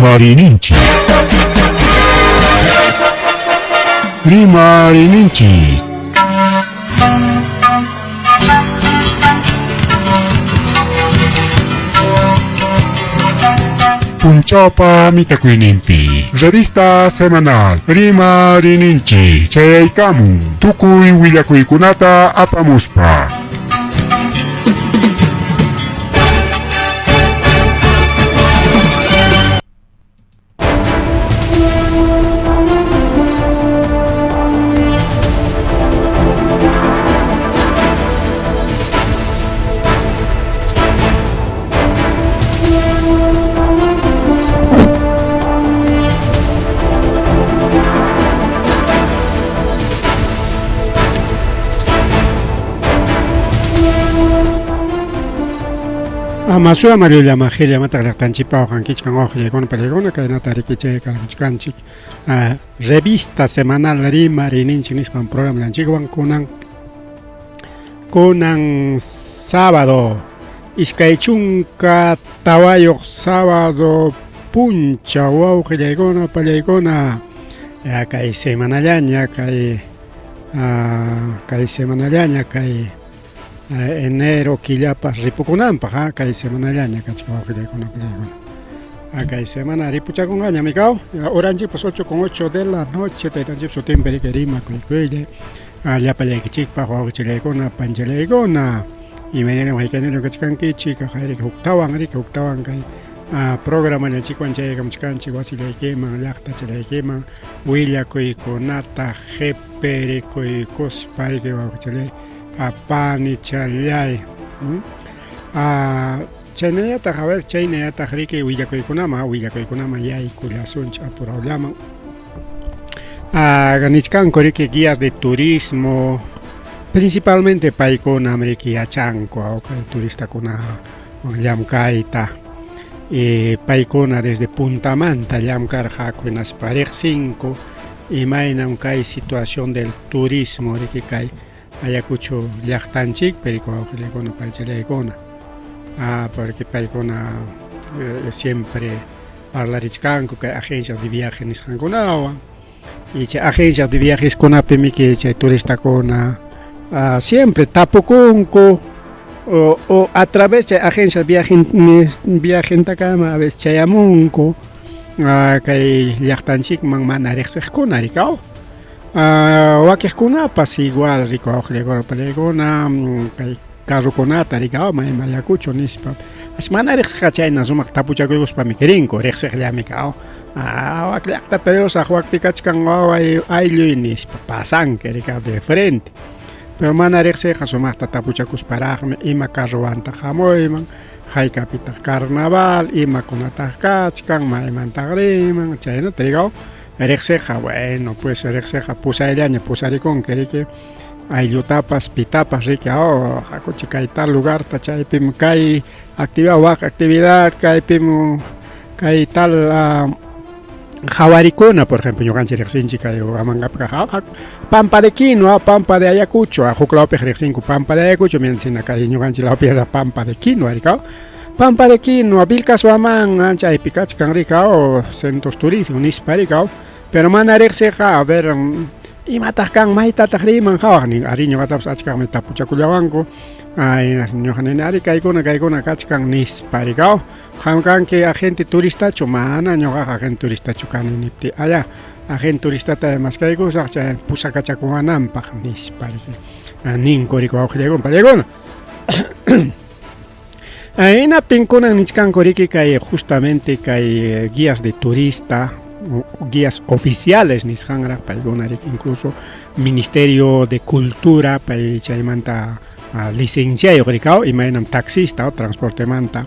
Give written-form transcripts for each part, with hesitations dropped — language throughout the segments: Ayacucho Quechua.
Rimarininchik. Rimarininchik. Punchawpa mitakuyninpi revista semanal Rimarininchik chayaykamun tukuy willakuykunata apamuspa. Amasu amarillo majilla mataq llaqtanchikpa waqankichkan wawqillaykuna pallaykuna kaynata riki chaykamuchkanchik revista semanal Rima rininchik nisqan programanchikwan kunan kunan sábado 24 sábado punchaw wawqillaykuna pallaykuna kay semanallaña kay kay semanallaña kay enero killapas ripukunanpaq kay semanallaña kachkan wawqillaykuna pallaykuna kay semana ripuchakunqaña mikaw horanchikpas 8:08 de la noche taytanchik sutinpi riki rimakuykuylla llapallaykichikpaq wawqichallaykuna panchallaykuna imaynallam haykañallam kachkankichik riki huktawan riki huktawan kay programallanchikwan chayaykamuchkanchik wasillaykiman llaqtachallaykiman willakuykunata qipirikuykuspayki wawqichallay panichallay chaynallataq a ver chaynallataq riki willakuykunaman willakuykunaman yaykullasunchik apurawllaman nichkanku riki guías de turismo principalmente paykunam riki yachanku kay turistakuna llamkayta paykuna desde puntamanta llamkarqaku hinaspa riqsinku imaynam kay situación del turismo riki kay Ayacucho llaqtanchikpi riki wawqillaykuna paychallaykuna porque paykuna siempre parlarichkanku kay agencias de viaje nisqankunawan y chay agencias de viajeskunapimi chay turistakuna siempre tapukunku o a través chay agencias viajentakama a veces chayamunku kay llaqtanchikman mana riqsiqkuna rikaw wakiqkunapas igual riki wawqillaykuna pallaykuna kay carrokunata rikaw maymi Ayacucho nispa mana riqsiqqa chayna sumaq tapuchakuykuspami rinku riqsiqllami kaw wak llaqtata rirusaq wakpi kachkan waway aylluy nispa pasanki rikaw de frente pero mana riqsiqqa sumaqta tapuchakusparaqmi ima carrowantaq hamuyman haykapitaq carnaval imakunataq kachkan maymantaq riman chaynata rikaw riqsiqqa bueno pues riqsiqqa pusayllaña pusarikunki riki ayllutapas pitapas riki oh hakuchik kay tal lugarta chaypim kay actividad wak actividad kaypim kay tal qhawarikuna por ejemplo ñuqanchik riqsinchik kay Huamangapi kaq Pampa de Quinua Pampa de Ayacucho huk lawpiq riqsinku Pampa de Ayacucho mientras hina kay ñuqanchik lawpi Pampa de Quinua rikaw Pampa de Quinua Vilcashuamán chaypi kachkan rikaw centros turísticos nispa rikaw pero mana riqsiqqa a ver imataq kan maytataq riman qhawaq nin arí ñuqatapas achkaqmi tapuchakullawanku ay ñuqa nini arí kaykuna kaykuna kachkan nispa rikaw qam kanki agente turistachu mana ñuqaqa agente turistachu kani nipti aya agente turistata maskaykusaq chay pusakachakuwananpaq nispa ninku riki wawqillaykuna pallaykuna hinaptin kunan nichkanku riki kay justamente kay guías de turista guías oficiales nisqanraq paykuna riki incluso Ministerio de Cultura pay chaymanta licenciayuq rikaw imaynam taxista transportemanta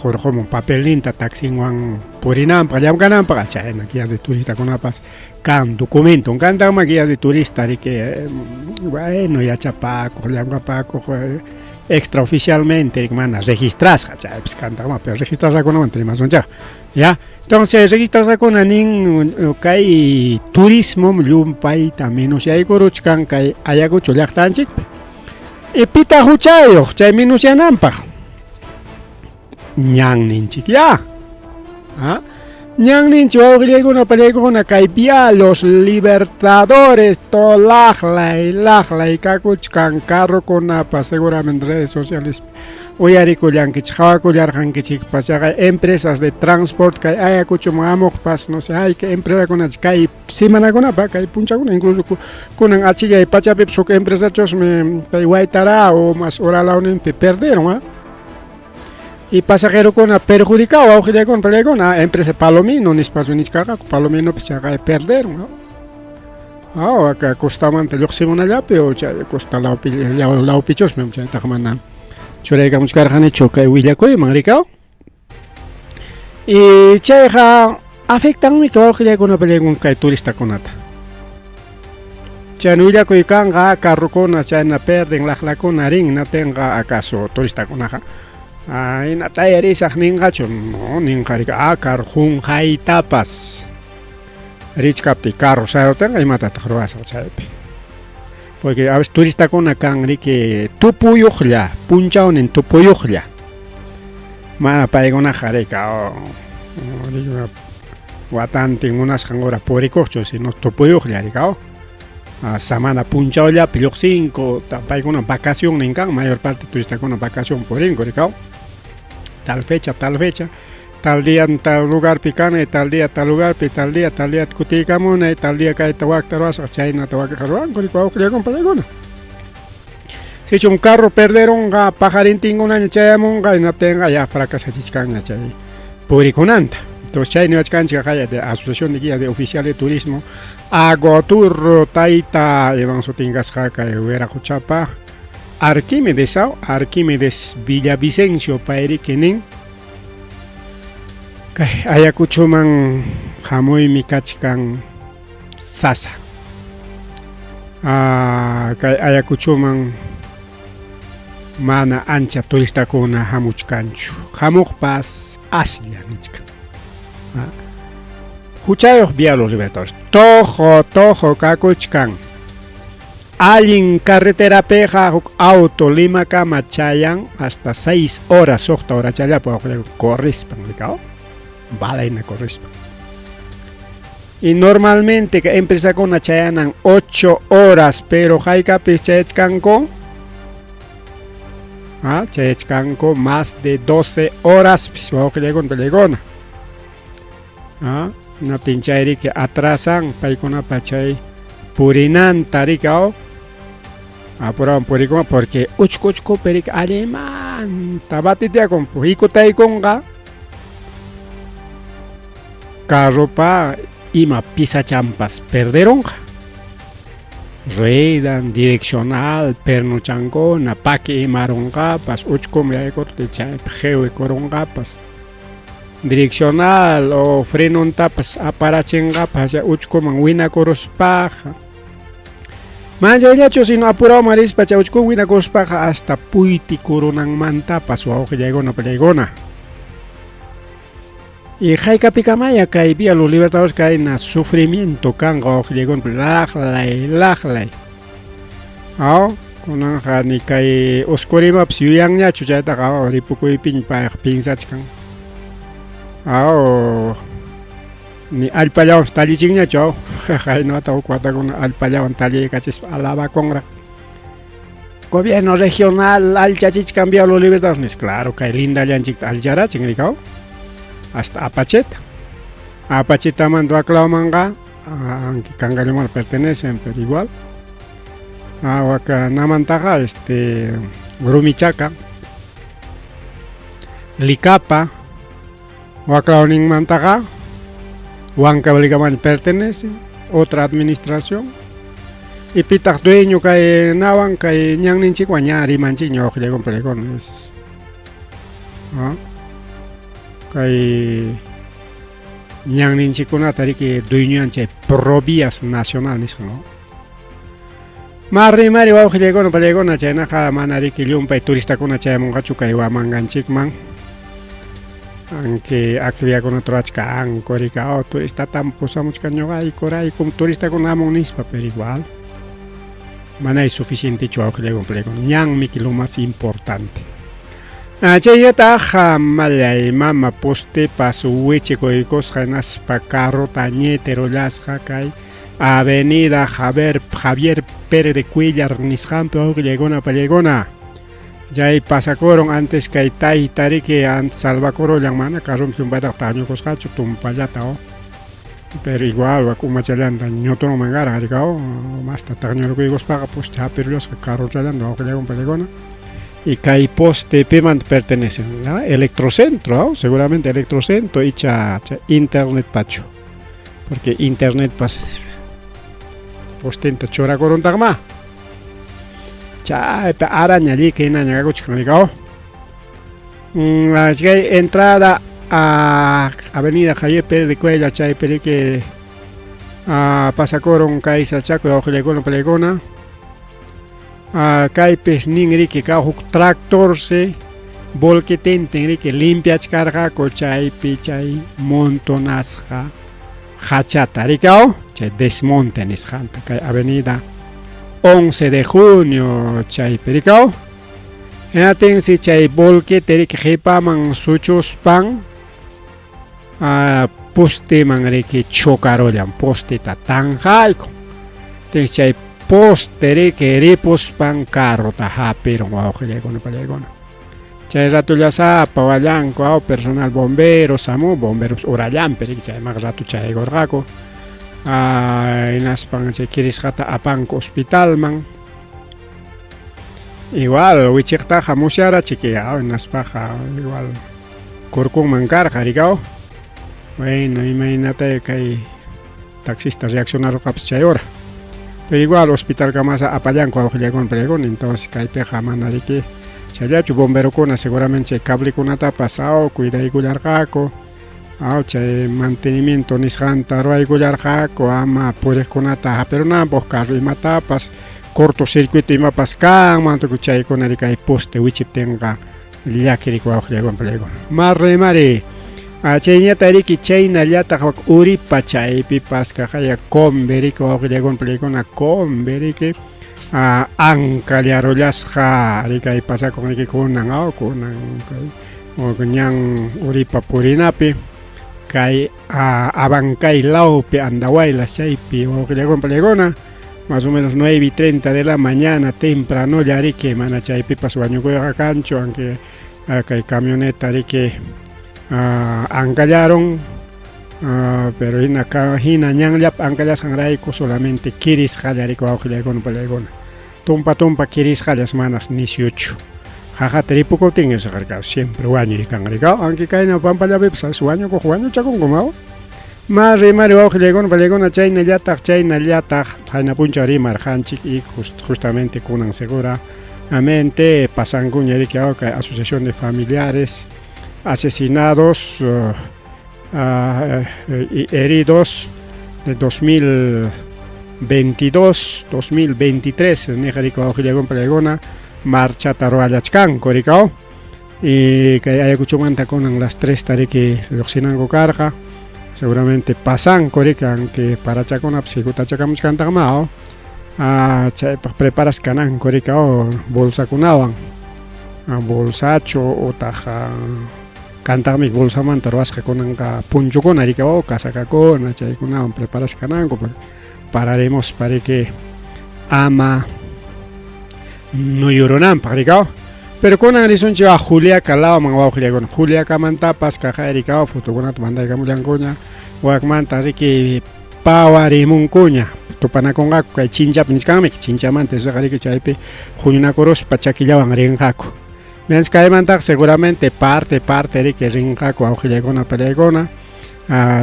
hurqumun papelninta taxinwan purinanpaq llamkananpaq chayna guías de turistakunapas kan documenton kantanman guías de turista riki bueno yachapakuq llamkapakuq extraoficialmente mana registrasqa chaypis kantanman pero registrasqakunamanta rimasunchikqa ya entonces registrasqakuna nin kay turismom llumpayta menusyaykuruchkan kay Ayacucho llaqtanchikpi y pitaq huchayuq chay menusiananpaq ñanninchik ya. ¿Ah? Ñanninchik wawqillaykuna pallaykuna kay vía Los Libertadores tolaqlay laqlay kakuchkan carrokunapas seguramente redes sociales uyarikullankichik qhawakullarqankichikpas chaqay empresas de transporte kay Ayacuchoman hamuqpas no sé hayka empresakunachik kay semanakunapa kay punchakuna incluso kunan achillay pachapipas huk empresachusmi kay Huaytará o más uralawninpi perdieron ¿ah? Y pasajerokuna perjudicado wawqillaykuna pallaykuna empresa Palomino nispas nichkarqaku Palominopas chaqay perderon ¿no? Ah, acá costamanta lluqsimunallapi o chay costa lawpi lawpichusmi chaytaqa mana churaykamuchkarqanichu kay willakuyman rikaw. Y chayqa afectanmi wawqillaykuna pallaykuna kay turistakunata. Chayna willakuy kanqa carrokuna chayna perden laqlakuna rin hinaptinqa acaso turistakunaqa hinataya risaq ninqachu no ninqa riki ah carro qunqaytapas richkaptiy carro sayaruptinqa imatataq ruwasaq chaypi porque a veces turistakuna kan riki tupuyuqlla punchawnin tupuyuqlla mana paykunaqa riki watantin munasqan hora purikuqchu sino tupuyuqlla riki samana punchawllapi lluqsinku paykuna vacacionnin kan mayor parte turistakuna vacación purinku rikaw tal fecha tal fecha tal día tal lugarpi kanay tal día tal lugarpi tal día tal día kutiykamunay tal día kayta wakta ruwasaq chaynata wakqa ruwanku riki wawqillakuna paykuna sichum carro perderunqa paqarintinkunaña chayamunqa hinaptinqa ya fracasachichkanña chay purikunanta. Entonces chay niwachkanchik qaya de Asociación de Guías de Oficial de Turismo Agotur tayta Iván sutin kasqa kay Wiraqochapa Arquímedes Arquímedes Villavicencio payriki nin kay Ayacuchoman hamuymi kachkan sasa kay Ayacuchoman mana ancha turistakuna hamuchkanchu hamuqpas aslla nichkan. Huchayuq Vía Los Libertadores tojo tojo kakuchkan allin carreterapiqa huk auto Limakama chayan hasta 6 horas suqta horachallapi corrispan rikaw balayna corrispan. Y normalmente empresakuna chayanan 8 horas pero haykapis chayachkanku chayachkanku más de 12 horas wawqillaykuna pallaykuna. Hinaptin chay riki atrasan paykunapa chay purinanta rikaw apurawan purikuna porque uchku uchkupi riki allinmanta batitiakun hikutaykunqa carropa ima pisachanpas perderunqa ruedan direccional pernuchankuna paki imarunqapas uchkuman yaykurti chaypi qiwikurunqapas direccional o frenontapas aparachinqapas uchkuman winakuruspaqa manchayllachu sino apurawman rispa chay uchkuman winakuruspaqa hasta puytikurunanmantapas wawqillaykuna pallaykuna. Y haykapikamaya kay Vía Los Libertadores kayna sufrimiento kanqa wawqillaykuna laqlay laqlay. Aw kunanqa ni kay Oscurimapas yuyanñachu chaytaqa ripukuypiña payqa piensachkan. Aw ni allpallawanpas tallichinñachu aw haynata huk watakuna allpallawan talliykachispa alabakunraq. Gobierno regional allchachichkan Vía Los Libertadores nispa claro kay lindallanchikta allcharachin rikaw hasta Apacheta. Apachetamanta waklawmanqa aunque Cangallamanta pertenecen pero igual wakanamantaqa Rumichaca Licapa waklawninmantaqa Huancavelicaman pertenece otra administración y pitaq dueño kay nawan kay ñanninchikwan ña rimanchikña wawqillaykuna pallaykuna es kay ñanninchikkunata riki dueñoyan chay Provías Nacional nisqa no ma rimari wawqillaykuna pallaykuna chaynaqa mana riki llumpay turistakuna chayamunqachu kay Huamanganchikman aunque actividadkunata ruwachkanku riki turistatam pusamuchkan ñuqaykuraykum turistakuna hamun nispa pero igual manay suficientechu wawqillaykuna pallaykuna ñanmi lo más importante. Chaynataq mallay mama postepas wichikuykusqa hinaspa carrota ñitirullasqa kay Avenida Javier, Javier Pérez de Cuéllar nisqanpi wawqillaykuna pallaykuna. Chay pasakurun antes kay tayta riki antes salvakurullan mana carronpi llumpaytaqa tañukusqachu tumpallata oh. Pero igual wak umachallanta ñutunman karan rikaw masta taqñurukuykuspaqa poste hapirullasqa carrochallanta wawqillaykuna pallaykuna. Y kay poste pimanta pertenece ¿no? Electrocentro, ¿no? Seguramente Electrocentro icha internet pachu. Porque internet pas postenta churakuruntaqma. Chaypi araña llika hinaña kakuchkan rikaw. Chay entrada a Avenida Javier Pérez de Cuellar chaypi riki pasakurun kay sachakuy wawqillaykuna pallaykuna. Kaypis nin riki ka huk tractorsi volquetintin riki limpiachkarqaku chaypi chay montonasqa hachata rikaw chay desmonte nisqanta kay avenida 11 de junio chaypi rikaw hinatinsi chay volquete riki qipaman suchuspan posteman riki chocarollan posteta tanqaykun tinsi chay poste riki ripuspan carrota hapirun wawqillaykuna pallaykuna chay ratollasapa wallanku aw personal bombero samu bomberos urallanpi riki chaymanqa rato chayaykurqaku hinaspan chay kirisqata apanku hospitalman igual wichiqtaqa musyarachiki hinaspaqa igual kurkunman karqa rikaw bueno imaynataya kay taxista reaccionarurqapas chay hora pero igual hospitalkamasa apallanku wawqillaykuna pallaykuna entonces kaypiqa mana riki chayllachu bomberokuna seguramente chay cablekunatapas aw cuidaykullarqaku aw chay mantenimiento nisqanta ruwaykullarqaku ama puriqkunata hapirunanpaq carro imatapas cortocircuito imapas kanman tukuy chaykuna kay poste wichiptinqa llakiriku wawqillaykuna pallaykuna marri chayñata riki chaynallataq wak uripa chaypipas kaqaya combi riki wawqillaykuna pallaykuna combi riki ankallarullasqa rikay pasakun riki kunan aw kunan kay ñan uripa purinapi kay Abancay lawpi Andahuaylas chaypi wawqillaykuna pallaykuna más o menos 9:30 de la mañana tempranolla riki mana chaypipas wañukuyqa kanchu aunque kay camioneta riki ankallarun pero hina hina ñanllapi ankallasqanrayku solamente kirisqalla riki wawqillaykuna pallaykuna tumpa tumpa kirisqallas manas nisyuchu qaqata ripukuptin rika siempre wañuy kan rika aunque kayna pampallapipas wañukuq wañuchakunku maw ma rimari wawqillaykuna pallaykuna chaynallataq chaynallataq qayna punchaw rimarqanchik y justamente kunan seguramente pasankuña riki kay asociación de familiares asesinados y heridos de 2022 2023 niqa riki wawqillaykuna pallaykuna marchata ruwallachkanku rikaw y kay Ayacuchomanta kunan las 3 ta riki lluqsinanku karqa seguramente pasanku riki aunque parachakunapas hikutachakamuchkantaqma chaypaq preparasqa kananku rikaw bolsakunawan bolsachu utaq kantaqmi bolsamanta ruwasqa kunanqa punchukuna rikaw casacakuna chaykunawan preparasqa kananku pararemos riki ama nuyurunanpaq rikaw pero kunan risunchik Juliaca lawman wawqillaykuna Juliacamantapas kaqay rikaw fotokunata mandaykamullankuña wakmanta riki pawarimunkuña tupanakunqaku kay chinchapi nichkanmi chinchamanta isaqa riki chaypi huñunakuruspa chakillawan rinqaku Mientras kaymantaqa seguramente parte parte riki rinqaku wawqillaykuna pallaykuna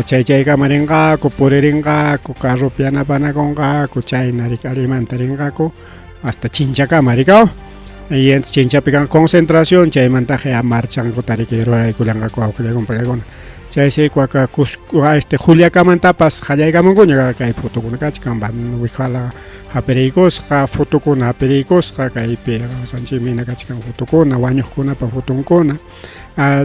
chay chaykama rinqaku puririnqaku carropi yanapanakunqaku chayna riki allimanta rinqaku hasta chinchakama rikaw y entonces chinchapi kan concentración chaymantaqa ya marchankuta riki ruraykullanqaku wawqillaykuna pallaykuna chaysi waka Cusco este Juliacamantapas qallaykamunkuña kay fotokuna kachkan wijala hapiriykusqa fotokuna hapiriykusqa kaypi sanchikmi hina kachkan fotokuna wañuqkunapa fotonkuna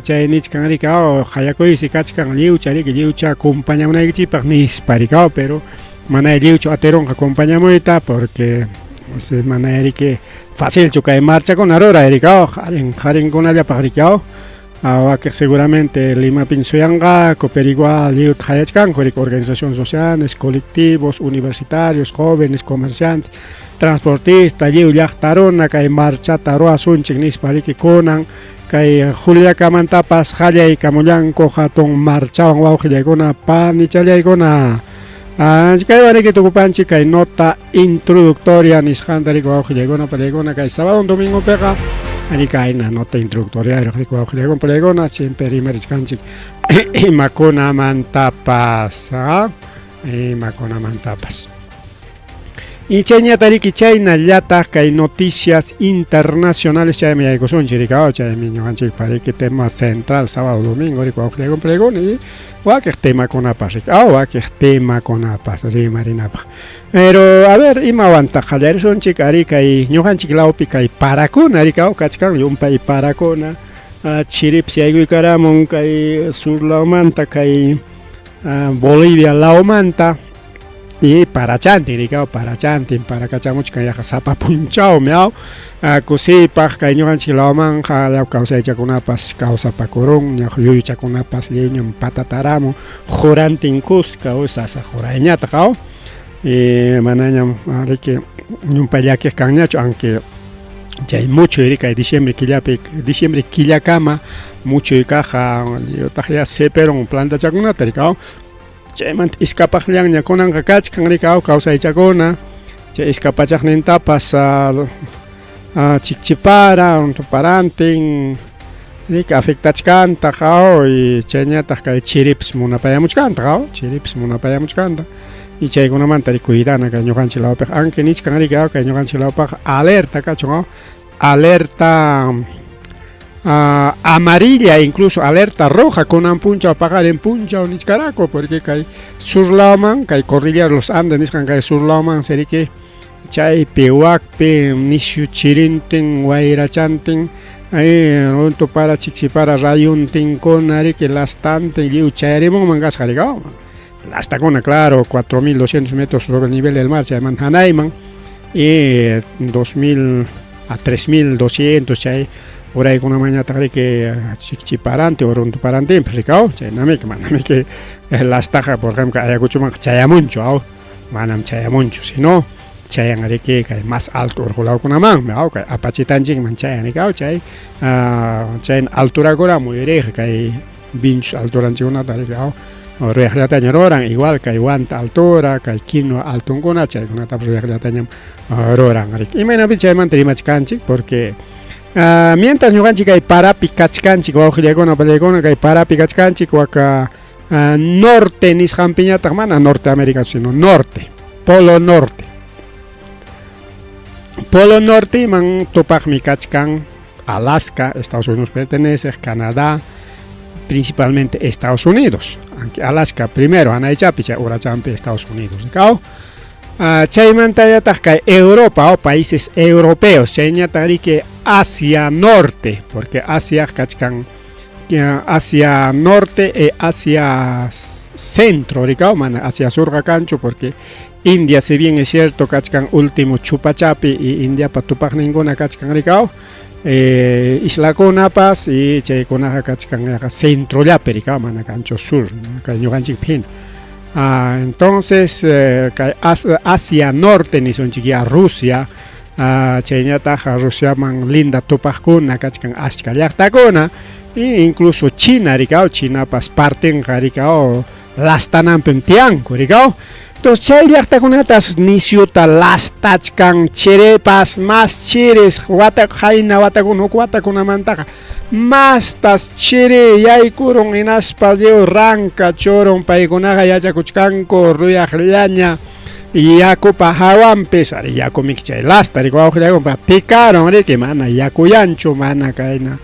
chay nichkan riki qayakuysi kachkan lliwcha riki lliwcha compañamunaykichikpaq nispa rikaw pero mana lliwchu atirunqa compañamuyta porque Mana riki facilchu kay marchakuna ruray rikaw, qarin qarinkunallapaq rikaw. Wakiq seguramente Limapin suyanqaku, pero igual lliwta qayachkanku riki organizaciones sociales, colectivos, universitarios, jóvenes, comerciantes, transportistas, lliw llaqta runa kay marchata ruwasunchik nispa riki kunan kay Juliacamantapas qallaykamullanku hatun marchawan wawqillaykuna panichallaykuna. Kaywan riki tukupanchik kay nota introductoria nisqanta riki wawqillaykuna panillaykuna kay sábado domingopiqa riki ayna nota introductoria riki wawqillaykuna panillaykuna siempre rimarichkanchik imakunamantapas imakunamantapas. Y chayñata riki chaynallataq kay noticias internacionales chaymi yaykusunchik riki chaymi ñuqanchikpa riki tema central sábado domingo riki wawqillaykuna panillaykuna y wakiq temakunapas riki wakiq temakunapas rimarinapaq. Pero a ver imawantaq qallarisunchik ari kay ñuqanchik lawpi kay parakuna riki kachkan llumpay parakuna chiripas yaykuykaramun kay sur lawmanta kay Bolivia lawmanta y parachantin riki parachantin parakachamuchkan yaqa sapa punchawmi kusiypaq kay ñuqanchik lawmanqa llaw kawsaychakunapas kawsapakurun yuyuchakunapas lliwñam patataramun qurantin kuska sasa qurayñataq y manañam riki llumpay llakiq kanñachu aunque chay muchuy riki kay diciembre killapi diciembre killakama muchuy kaq lliwtaq ya seperun plantachakunata riki chaymanta iskapaqllanña kunanqa kachkan riki kawsaychakuna chay iskapachaqnintapas chikchipara parantin riki afectachkantaq y chayñataq kay chiripas munapayamuchkantaq chiripas munapayamuchkantaq y chaykunamanta riki cuidana kay ñuqanchik lawpiqa aunque nichkan riki kay ñuqanchik lawpaq alerta kachun alerta amarilla incluso alerta roja kunan punchaw paqarin punchaw nichkaraku porque kay sur lawman kay cordillera los Andes nisqan kay sur lawman riki chaypi wakpi nisyu chirintin wayrachantin runtu para chikchipara rayuntinkuna riki lastantin lliw chayarimunman kasqa riki lastakuna claro 4200 metros sobre el nivel del mar chaymanta hanayman y 2000 a 3200 chay uraykunamanñataq riki chikchiparantin o runtuparantinpas riki chaynamiki manamiki lastaqa por ejemplo Ayacuchomanqa chayamunchu manam chayamunchu sino chayan riki kay más alto urqu lawkunamanmi kay apachitanchikman chayan riki chay chay alturakuna muyuriq kay vinchus alturanchikkunata riki ruyaqllataña ruran igual kay Huanta altura kay quinua altunkuna chaykunatapas ruyaqllatañam ruran riki imaynapi chaymanta rimachkanchik porque mientras ñuqanchik kay parapi kachkanchik wawqillaykuna pallaykuna kay parapi kachkanchik waka norte nisqanpiñataq mana Norte América sino norte polo norte polo norteman tupaqmi kachkan Alaska, Estados Unidos pertenece, Canadá, principalmente Estados Unidos, aunque Alaska primero, hanaychapi chay urachampi Estados Unidos, chaymantañataq kay Europa o países europeos, chayñataq riki Asia Norte, porque Asia kachkan Asia Norte e Asia Centro, riki mana Asia Surqa kanchu porque India si bien es cierto kachkan último chupachapi y Indiapa tupaqninkuna kachkan riki islakunapas y chaykunaqa kachkan yaqa centrollapi riki mana kanchu sur kay ñuqanchikpi hina. Entonces kay Asia Norte nisunchik ya Rusia chayñataq Rusiaman linda tupaqkuna kachkan achka llaqtakuna e incluso China riki Chinapas partinqa riki lastananpim tiyanku riki. Entonces chay llaqtakunatas nisyuta lastachkan chiripas más chiris wata qayna watakuna huk watakunamantaqa mastas chiri yaykurun hinaspa lliw ranka churun paykunaqa yachakuchkanku ruyaqllaña yakupa hawanpis ari yakumiki chay lasta riki wawqillaykuna tikaron riki mana yakuyanchu mana kayna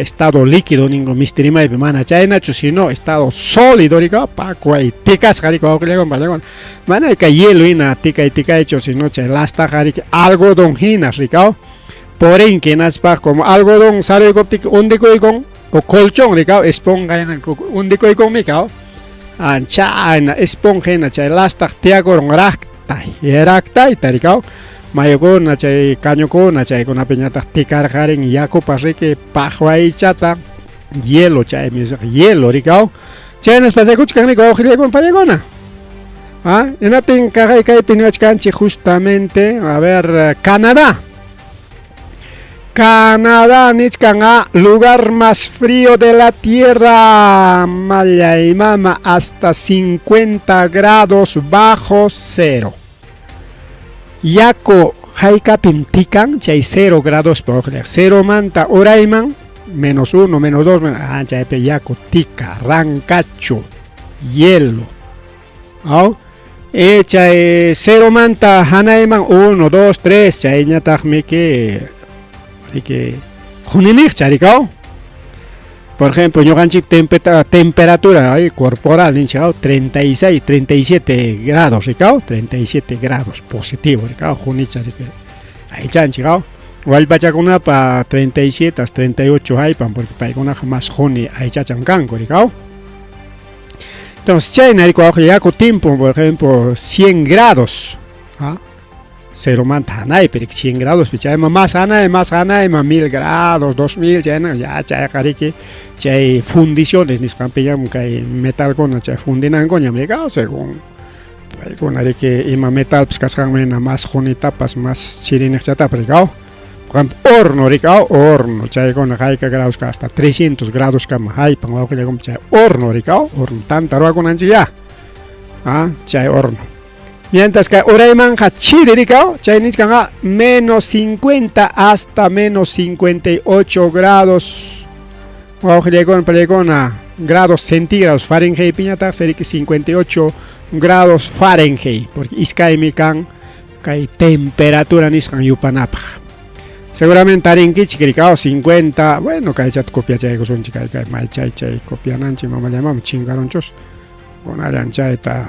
estado líquido ningo mistirimaypi mana chaynachu sino estado sólido riki paqway tikasqa riki wawqillaykuna mana kay hielo hina tikay tikaychu sino chay lastaqa riki algodón hinas riki porinki hinaspa como algodón saruykuptiki undikuykun o colchón riki esponja hina undikuykunmi chayna esponja hina chay lastaq tiyakurun raktay raktayta riki. Mayukuna chay cañokuna chaykunapiñataq tikarqarin yakupas riki paqwaychata hielo chaymi hielo rikaw chaynas pasakuchkan riki wawqillaykuna pañaykuna. Ah, hinaptin kaqay kaypi niwachkanchik justamente, a ver, Canadá. Canadá nichkan a lugar más frío de la tierra, mama hasta 50 grados bajo cero. Yaku haykapim tikan chay 0 grados por 0 manta urayman menos 1, menos 2, ah, chaypi yaku tika, rankachu, hielo. Aw? E chay 0 manta hanayman 1, 2, 3 chayñataqmi que riki quniniqcha rikaw. Por ejemplo, ñuqanchik temperatura ay, corporal ninchik 36, 37 grados rikaw, 37 grados positivo rikaw, qunicha riki aychanchik aw. Wallpachakunapa 37 hasta 38 haypan porque paykunaqa más quni aychacham kanku rikaw. Entonces chayna rikuwaq yaku timpu, por ejemplo, 100 grados, ¿ah? Cero manta hanaypi riki 100 grados chayman más hanay, más hanayman 1000 grados, 2000 chayna ya chayqa riki chay fundiciones nisqanpiñam kay metalkuna chay fundinankuñam rikaw según paykuna riki ima metalpas kasqanman hina más qunitapas más chiriniqchatapas rikaw. Horno rikaw, horno chaykuna hayka grados hasta 300 grados kama haypan wawqillaykuna chay horno rikaw, horno tanta ruwakunanchik ya. Ah, chay horno. Mientras que uraymanqa chiri rikaw, chay nichkanqa menos 50 hasta menos 58 grados. Wawqillaykuna pallaykuna grados centígrados Fahrenheit piñataq seriki 58 grados Fahrenheit, porque iskaymi kan kay temperatura nisqan yupanapaq. Seguramente tarinkichik rikaw 50, bueno, kaychata copiachaykusunchik kay kay may chay chay copiananchik mamallamam chinkarunchus. Kunallan chayta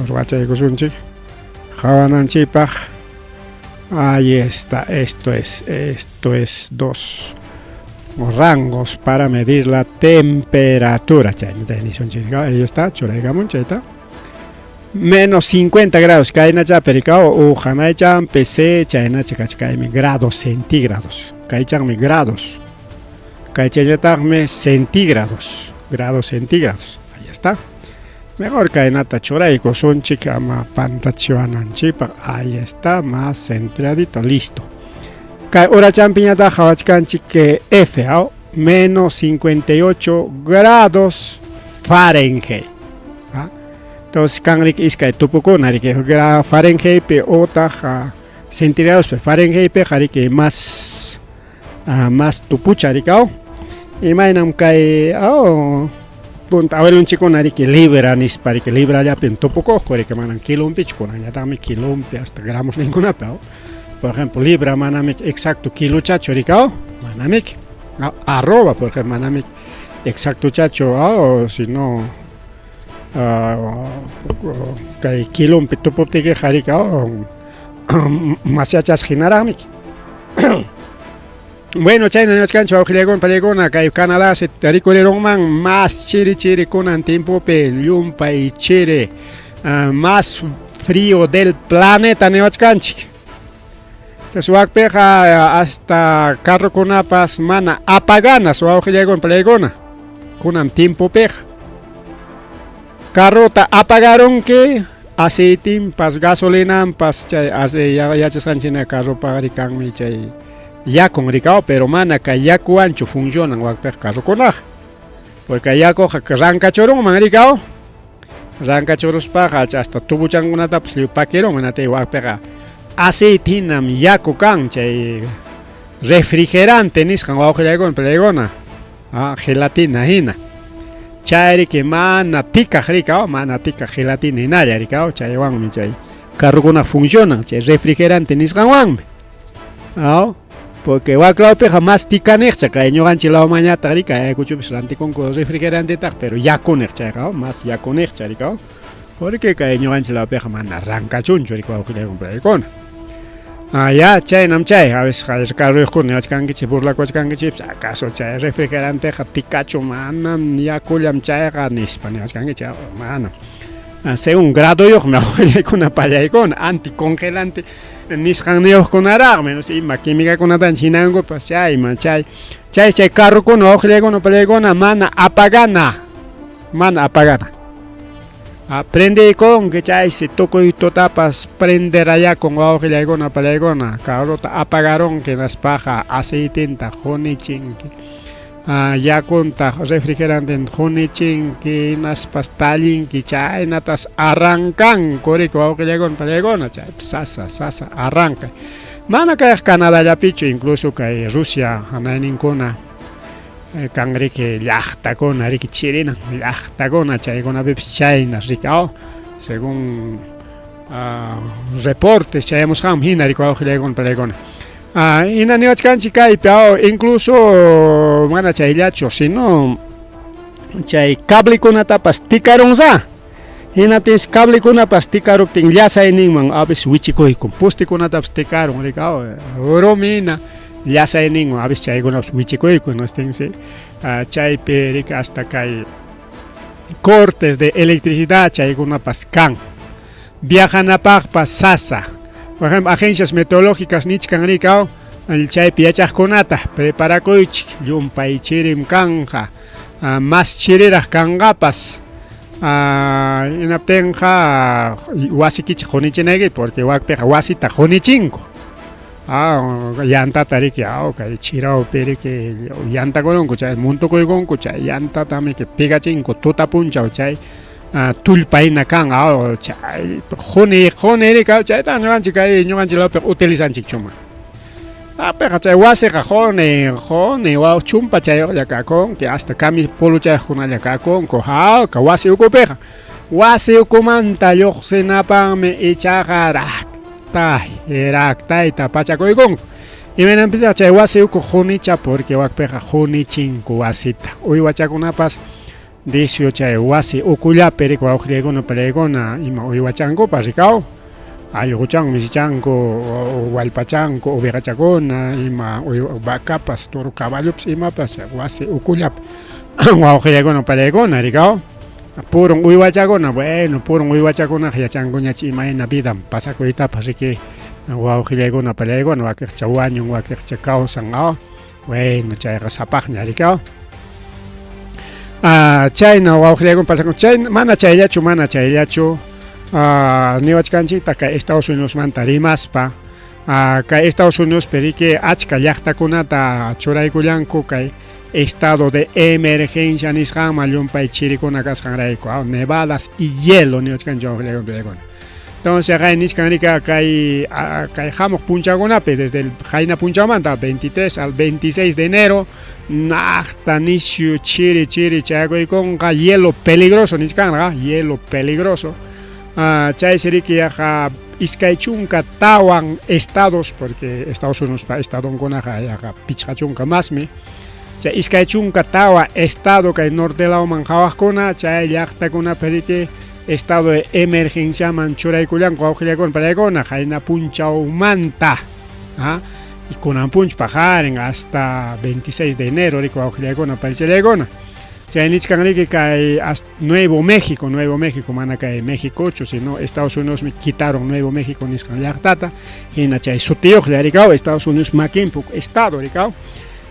ruwachaykusunchik qawananchikpaq. Ahí está, esto es dos rangos para medir la temperatura. Ahí está, churaykamun chayta. Menos 50 grados, kaynacha perikaw u hanaychan PC chaynacha kachkaymi grados centígrados. Kaychanmi grados. Kaychallataqmi centígrados, grados centígrados. Ahí está. Mejor kaynata churaykusunchik ama pantachiwananchikpaq. Ahí está, más centradito, listo. Kay urachampiñataq qhawachkanchik que F, ¿oh? Menos 58 grados Fahrenheit. ¿Ah? Entonces kanrik iskay tupukuna riki Fahrenheit pi utaq centígrados pi Fahrenheit pi riki más más tupucha rikaw. Imaynam kay oh, punta abuelonchikuna riki libra nispa riki librallapim tupukuqku riki manam kilompichu kunanñataqmi kilompi hasta gramos ninkunapi. ¿Oh? Por ejemplo, libra manamik exacto kilochacho rikaw, manamik arroba por ejemplo manamik exacto chacho, o si no kay kilompi tupuptiykiqa rikaw masyachasqa hinaraqmiki. Bueno, chayna niwachkanchik wawqillaykuna pallaykuna kay Canadá se rikurirunman más chiri chiri kunan timpupi llumpay chiri, más frío del planeta niwachkanchik. Entonces wakpiqa hasta carrokunapas mana apaganas wawqillaykuna pallaykuna kunan timpupiqa. Carrota apagarunki aceitinpas gasolinanpas chay yachasqanchik hina carropaqa rikanmi chay yakun rikaw, pero mana kay yakuwanchu funcionan wakpiqa carrokunaqa. Porque yakuqa rankachurunman rikaw. Rankachuruspaqa hasta tubuchankunatapas lliw pakirunman natay wakpiqa aceite hinam yaku kan chay refrigerante nisqan wawqillaykuna pallaykuna. Ah, gelatina hina. Chay riki mana tikaq rikaw, mana tikaq gelatina hinalla rikaw, chaywanmi chay carrokuna funcionan chay refrigerante nisqanwanmi. Aw, porque waklawpiqa más tikaniqcha kay ñuqanchik lawmañataq rika Ayacuchupis rantikunku refrigerantetaq, pero yakuniq chayqa, más yakuniqcha rikaw. Porque kay ñuqanchik lawpiqa mana rankachunchu rika wawqillaykuna pallaykuna. Ah, ya, chaynam chay, a veces carruyuqkuna niwachkankichik burlakuwachkankichikpas, acaso chay refrigeranteqa tikachu manam yakullam chayqa nispa niwachkankichik, manam. Según gradoyuqmi awqillaykuna pallaykuna anticongelante nisqanniyuqkunaraqmi, no sé ima químicakunatan hinankupas chayman chay chay chay carrokuna awqillaykuna pallaykuna mana apagana, mana apagana. Prendeykunki chaysi tukuy tutapas prenderayakun wawqillaykuna pallaykuna carrota apagarunki hinaspaqa aceitenta qunichinki. Yakunta refrigeranten qunichinki hinaspas tallinki chaynatas arrankanku riki wawqillaykuna pallaykuna chaypi sasa sasa arrankay. Mana kayqa Canadallapichu incluso kay Rusia hanayninkuna kan riki llaqtakuna riki chirinan llaqtakuna chaykunapipis chaynas riki aw según reportes chayamusqanman hina riki wawqillaykuna pallaykuna. Hina niwachkanchik kaypi aw incluso mana chayllachu sino chay cablekunatapas tikarunsa hinatinsi cablekunapas tikaruptin llasayninman a veces wichikuykun postekunatapas tikarun riki aw rumi hina llasayninwan a veces chaykunapas wichikuykun hinastinsi chaypi riki hasta kay cortes de electricidad chaykunapas kan viajanapaqpas sasa. Por ejemplo, agencias meteorológicas nichkan rikaw chaypi yachaqkunata preparakuychik llumpay chirim kanja mas chiriraq kanqapas hinaptinqa wasikichik qunichinayki porque wakpiqa wasita qunichinku yantata riki kay chirawpi riki yantakurunku chay muntukuykunku chay yantatami pegachinku tuta punchaw chay tullpa hina kan chay quni quni riki chayta ñuqanchik kay ñuqanchik lawpiqa utilizanchik chuma apiqa chay wasiqa quni quni waw chumpa chayuqlla kakunki hasta camis puluchayuqkunalla kakunku hawka wasi ukupiqa wasi ukumanta lluqsinapaqmi ichaqa raktay raktayta pachakuykunku imaynanpitaq chay wasi uku qunicha porque wakpiqa qunichinku wasita uywachakunapas Disyu chay wasi ukullapi riki wawqillaykuna palaykuna ima uywachankupas rikaw allquchanku misichanku wallpachanku ovejachakuna ima vacapas toro caballopas imapas wasi ukullapi wawqillaykuna palaykuna rikaw purun uywachakuna bueno purun uywachakunaqa yachankuñach imayna vidan pasakuytapas riki wawqillaykuna palaykuna wakiqcha wañun wakiqcha kawsan aw Bueno, chayqa sapaqña rikaw. Chayna wawqillaykuna pasakun chay mana chayllachu mana chayllachu niwachkanchiktaq kay Estados Unidosmanta rimaspa kay Estados Unidospi riki achka llaqtakunata churaykullanku kay estado de emergencia nisqanman llumpay chirikuna kasqanrayku nevadas y hielo niwachkanchik wawqillaykuna. Entonces kay nichkan rika kay kay hamuq punchawkunapi desde el qayna punchawmanta 23 al 26 de enero naqta nisyu chiri chiri chayakuykunqa hielo peligroso nichkanqa hielo peligroso chaysi riki yaqa 24 estados porque Estados Unidospa estadonkunaqa yaqa 50 masmi chay 24 estado kay norte lawman qhawaqkuna chay llaqtakunapi riki estado de emergenciaman churaykullanku wawqillaykuna palaykuna qayna punchawmanta y kunan punch paqarin hasta 26 de enero riki wawqillaykuna paychallaykuna chay nichkan riki kay Nuevo México, Nuevo México mana kay Méxicochu sino Estados Unidosmi quitaron Nuevo México nisqan llaqtata hina chay sutiyuqlla rikaw Estados Unidos makinpuk estado rikaw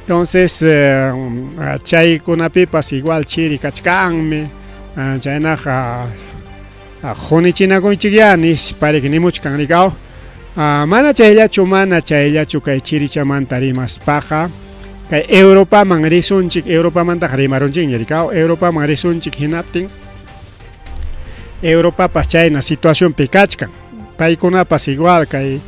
entonces chaykunapipas igual chiri kachkanmi chaynaqa qunichinakunchikyá nispa riki nimuchkan rikaw mana chayllachu mana chayllachu kay chirichamanta rimaspaqa kay Europaman risunchik Europamantaqa rimarunchikña rikaw Europaman risunchik hinaptin Europapas chayna situacionpi kachkan paykunapas igual kay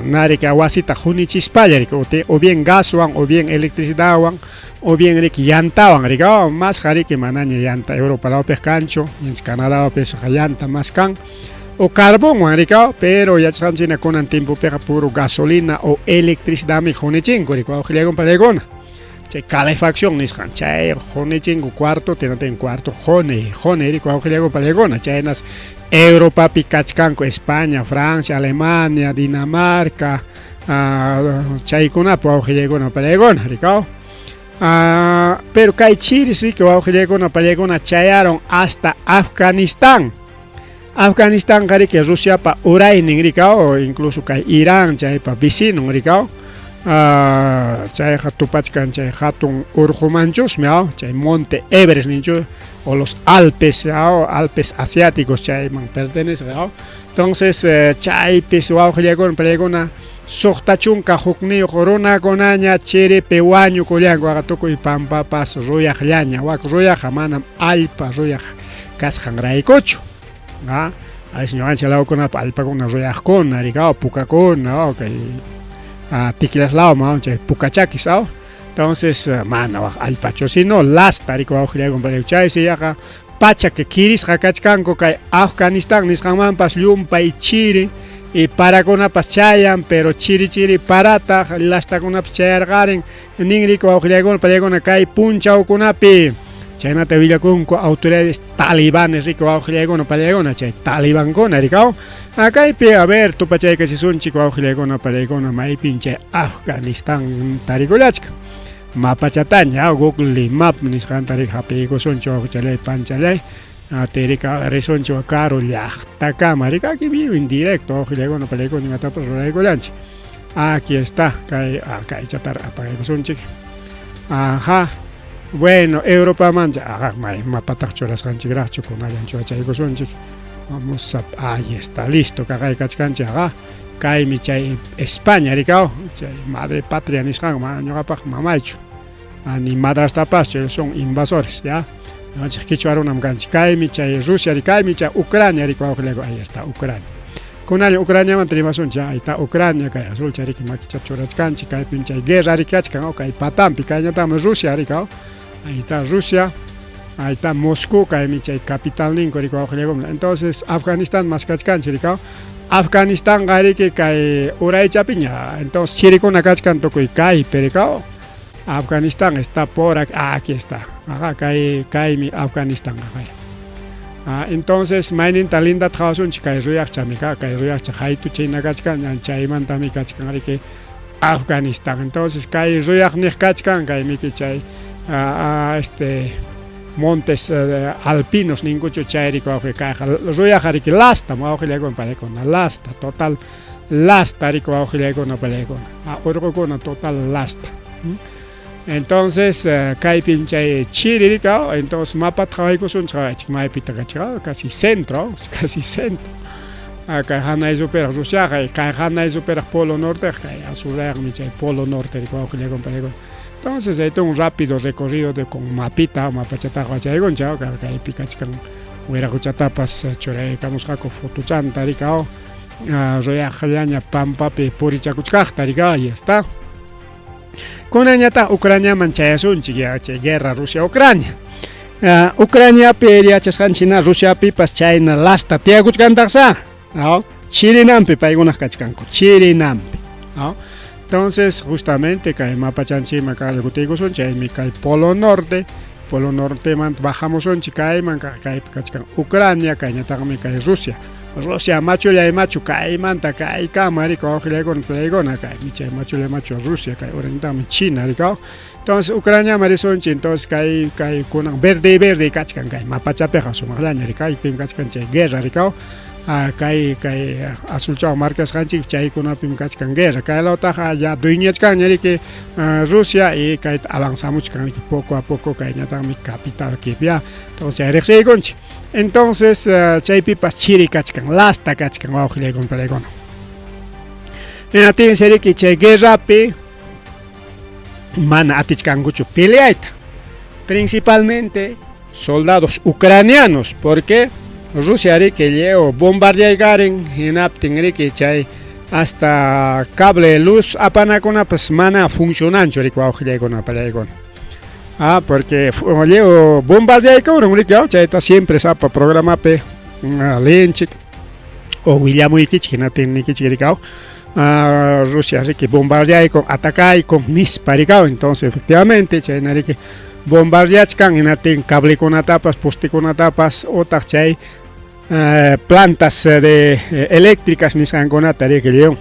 narika wasita qunichispalla riki o bien gaswan o bien electricidadwan o bien riki yantawan riki masqa riki manaña yanta Europa lawpiqa kanchu Canadá lawpiqa yanta mas kan o carbonwan riki pero yachasqanchik kunan tiempopiqa puro gasolina o electricidadmi qunichinku riki wawqillaykuna palaykuna chay calefacción nisqan chay qunichinku cuarto tinatin cuarto quni quni riki wawqillaykuna palaykuna chaynas Europapi kachkanku España, Francia, Alemania, Dinamarca chaykunapi wawqillaykuna palaykuna rikaw. Ah, pero kay chiris riki wawqillaykuna pallaykuna chayaron hasta Afganistán. Afganistán riki Rusiapa uraynin rikaw, incluso kay Irán chaypa vecinon rikaw. Ah, chayqa tupachkan chay hatun urqumanchusmi aw, chay Monte Everest ninchu o los Alpes, aw, Alpes asiáticos chayman pertenece aw. Entonces eh, chaypis wawqillaykuna pallaykuna 61 runakunaña chiripi wañukullanku waqa tukuy pampapas ruyaqllaña wak ruyaqqa manam allpa ruyaq kasqanraykuchu ah aysi ñuqanchik lawkunapa allpakuna ruyaqkuna rikaw pukakuna kay tiklas lawman chay pukachakis aw entonces mana wak allpachu sino lasta rikuw chaysi yaqa pachak kirisqa kachkanku kay Afganistán nisqanmanpas llumpay chiri y parakunapas chayan pero chiri chiri parataq lastakunapas chayarqarin ninriku wawqillaykuna pallaykuna kay punchawkunapi chaynata willakunku autoridades talibanes riku wawqillaykuna pallaykuna chay talibankuna rikaw kaypi a ver tupachaykachisunchik wawqillaykuna pallaykuna maypin chay Afganistán tarikullachkan mapachataña Google Map nisqanta rik hapiykusunchik wawqichalay panchalay atirika risunchik karu llaqtakama rika aquí vivo en directo wawqillaykuna pallaykuna imatapas ruraykullanchik aquí está kay kaychatar apagaykusunchik ajá bueno Europamanta ajá may mapataq churasqanchikraqchu kunallan churachaykusunchik vamos a ahí está listo kaqay kachkanchik ajá kaymi chay España rikaw chay madre patria nisqan mana ñuqapaq mamaychu ni madrastapaschu ellos son invasores ya ñuqanchik quichua runam kanchik kaymi chay Rusia kaymi chay Ucrania rikuw ahí está Ucrania kunallan Ucraniamanta rimasunchik ahí está Ucrania kay azul chay riki makichata churachkanchik kaypim chay guerra rikachkan kay patampi kayñataqmi Rusia rikaw ahí está Rusia ahí está Moscú kaymi chay capitalninku rikuw entonces Afganistán maskachkanchik rikaw Afganistán riki kay uraychapiña entonces chirikuna kachkan tukuy kaypi rikaw Afganistán está por aquí, ah, aquí está ajá kay kaymi Afganistán kay ah, entonces mayninta lindata qawasunchik kay ruyaqchami ka kay ruyaqcha haytuchayna kachkan chaymantami kachkan riki Afganistán entonces kay ruyaq niq kachkan kaymiki chay este montes alpinos ninkuchu chay riki wawqi kayqa ruyaqqa riki lastam wawqillaykuna pallaykuna lasta total lasta riki wawqillaykuna pallaykuna urqukuna total lasta entonces kaypim chay chiri rikaw entonces mapata qhawaykusunchik qhawaychik maypitaq kachkan casi centro casi centro kay hanay supiraq Rusiaqa kay hanay supiraq polo norteqa kay azulrayaqmi chay polo norte riki wawqillaykuna pallaykuna entonces ahí un rápido recorrido de con mapita mapachataqa wachaykunchik kaypi kachkan wiraquchatapas churaykamusqaku fotochanta rikaw ruyaqllaña pampapi purichakuchkaqta rikaw ahí está kunanñataq Ucraniaman chayasunchik ya chay guerra Rusia Ucrania Ucraniapi yachasqanchik hina Rusiapipas chayna lasta tiyakuchkantaqsa chirinampi paykunaq kachkanku chirinampi entonces justamente kay mapachanchikman kaqlla kutiykusun chaymi kay polo norte polo nortemanta bajamusunchik kayman kaypi kachkan Ucrania kayñataqmi kay Rusia Rusia machullay machu kaymanta kaykama rikaw wawqillaykuna pallaykuna kaymi chay machullay machu Rusia kay urañataqmi China rikaw entonces Ucraniaman risunchik entonces kay kay kunan verde verde kachkan kay mapachapiqa sumaqllaña rikaw kaypim kachkan chay guerra rikaw kay kay azulchawan marcasqanchik chaykunapim kachkan guerra kay lawtaqa ya dueñachkanña riki Rusia y kayta avanzamuchkan riki poco a poco kayñataqmi capital Kiev ya entonces chay riqsiykunchik entonces chaypipas chiri kachkan lasta kachkan wawqillaykuna pallaykuna hinaptinsi riki chay guerrapi mana atichkankuchu peleayta principalmente soldados ucranianos porque Rusia riki lliw bombardeaykarin hinaptin riki chay hasta cable de luz apanakunapas mana funcionanchu riki wawqillaykuna pallaykuna ah porque lliw bombardeaykurun riki chayta siempre sapa programapi leenchik o willamuykichik hinaptin nikichik rikaw Rusia riki bombardeaykun atakaykun nispa rikaw entonces efectivamente chayna riki bombardeachkan hinaptin cablekunatapas postekunatapas utaq chay plantas de eléctricas nisqankunata riki lliw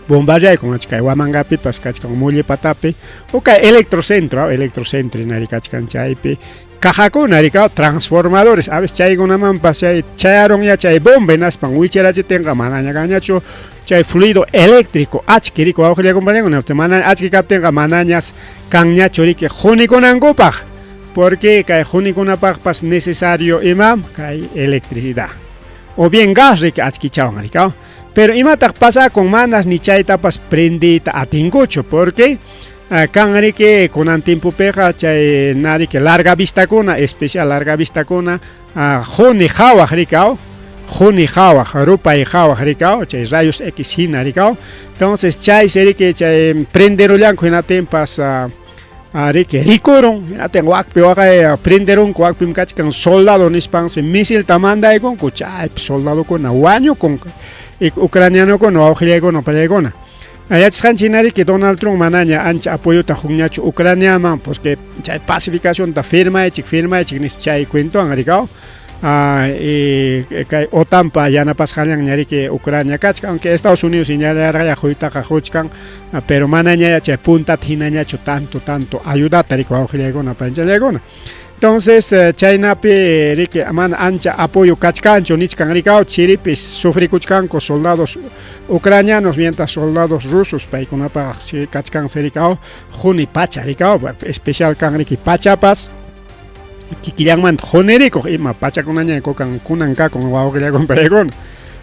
Bombardeaykun kay Huamangapipas kachkan Mollepatapi o kay Electrocentro, Electrocentro hinari kachkan chaypi cajakuna rikaw transformadores a veces chaykunamanpas chay chayarunña chay bomba hinaspan wicharachiptinqa manaña kanñachu chay fluido eléctrico achki riki wawqillakuna mana achki kaptinqa manañas kanñachu riki qunikunankupaq porque kay qunikunapaqpas necesario ima kay electricidad o bien gas riki achkichawan rikaw. Pero imataq pasakun manas ni chaytapas prendiyta atinkuchu porque kan riki kunan tiempopiqa chay nariki larga vistakuna especial larga vistakuna quni qhawaq rikaw quni qhawaq rupay qhawaq rikaw chay rayos X hina rikaw. Entonces chaysi riki chay prenderullanku hinaptinpas riki rikurun hinaptin wakpi waqay prenderunku wakpim kachkan soldado nispansi misilta mandaykunku chaypi soldadokuna wañukun ucranianokuna wawqillaykuna pallaykuna. Yachasqanchik hina riki Donald Trump manaña ancha apoyota qunñachu Ucraniaman porque chay pacificacionta firmaychik firmaychik nispa chay cuentowan rikaw kay OTANpa yanapasqallanña riki Ucrania kachkan aunque Estados Unidos hinallarqalla quytaqa quchkan pero manaña chay puntata hinañachu tanto tanto ayudata riki wawqillaykuna panchallaykuna. Entonces chaynapi riki mana ancha apoyo kachkanchu nichkan rikaw chiripis sufrikuchkanku soldados ucranianos mientras soldados rusos paykunapaq kachkansi rikaw quni pacha rikaw especial kan riki pachapas kikillanmanta qunirikuq ima pachakunaña kukan kunan kakun wawqillakuna paykuna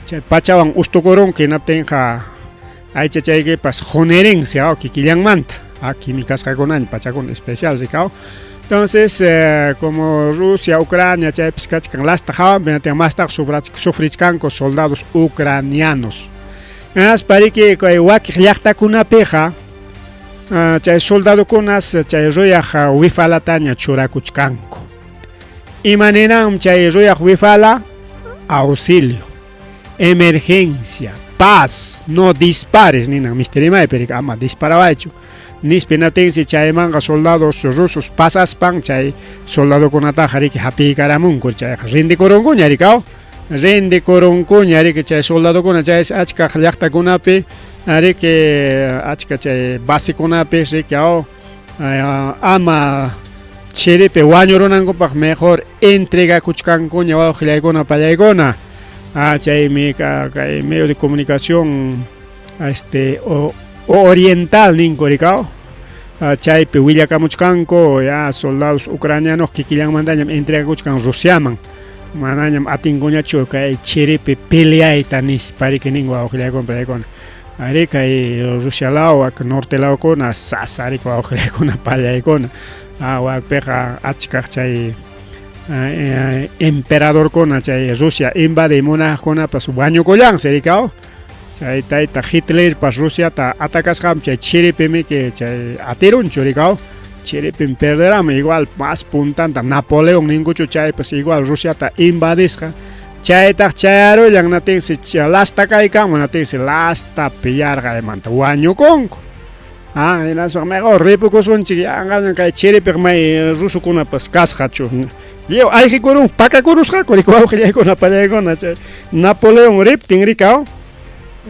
chay pachawan ustukurunku hinaptinqa aychachaykipas qunirinsi kikillanmanta quimicasqakunaña pachakuna especial rikaw. Entonces, como Rusia, Ucrania, chaypis kachkan lasta hawanpi mastaq sufrichkanku soldados ucranianos. Hinaspa riki kay wakiq llaqtakunapiqa chay soldadokunas chay ruyaq wifalataña churakuchkanku. Imaninam chay ruyaq wifala? Auxilio, emergencia, paz, no dispares ninan mister pero ama disparawaychu. Nispa hinatinsi chaymanqa soldados rusos pasaspan chay soldadokunataqa riki hap'iykaramunku chayqa rindikurunkuña rikaw rindikurunkuña riki chay soldadokuna chay achka llaqtakunapi riki achka chay basekunapi riki ama chiripi wañurunankupaq mejor entregakuchkankuña wawqillaykuna pallaykuna chaymi kay medio de comunicación o oriental ninku rikaw chaypi willakamuchkanku ya soldados ucranianos kikillanmantañam entregakuchkan Rusiaman manañam atinkuñachu kay chiripi peleayta nispa riki ninku wawqillaykuna pallaykuna ari kay Rusia law norte lawkuna sasa riki wawqillaykuna pallaykuna wakpiqa achkaq chay emperadorkuna chay Rusia invade munaqkunapas wañukullansi rikaw chay tayta Hitlerpas Rusiata atakasqanpi chay chiripimiki chay atirunchu rikaw chiripim perderama igual más puntanta Napoleón ninkuchu chaypas igual Rusiata invadisqa chaytaq chayarullan natinsi lasta kaykanman natinsi lastapi yarqaymanta wañukunku. Hinaspa mejor ripukusunchik yanqaña kay chiripiq may rusukunapas kasqachu lliw ayqikurunku pakakurusqaku riki wawqillaykuna pallaykuna chay Napoleón riptin rikaw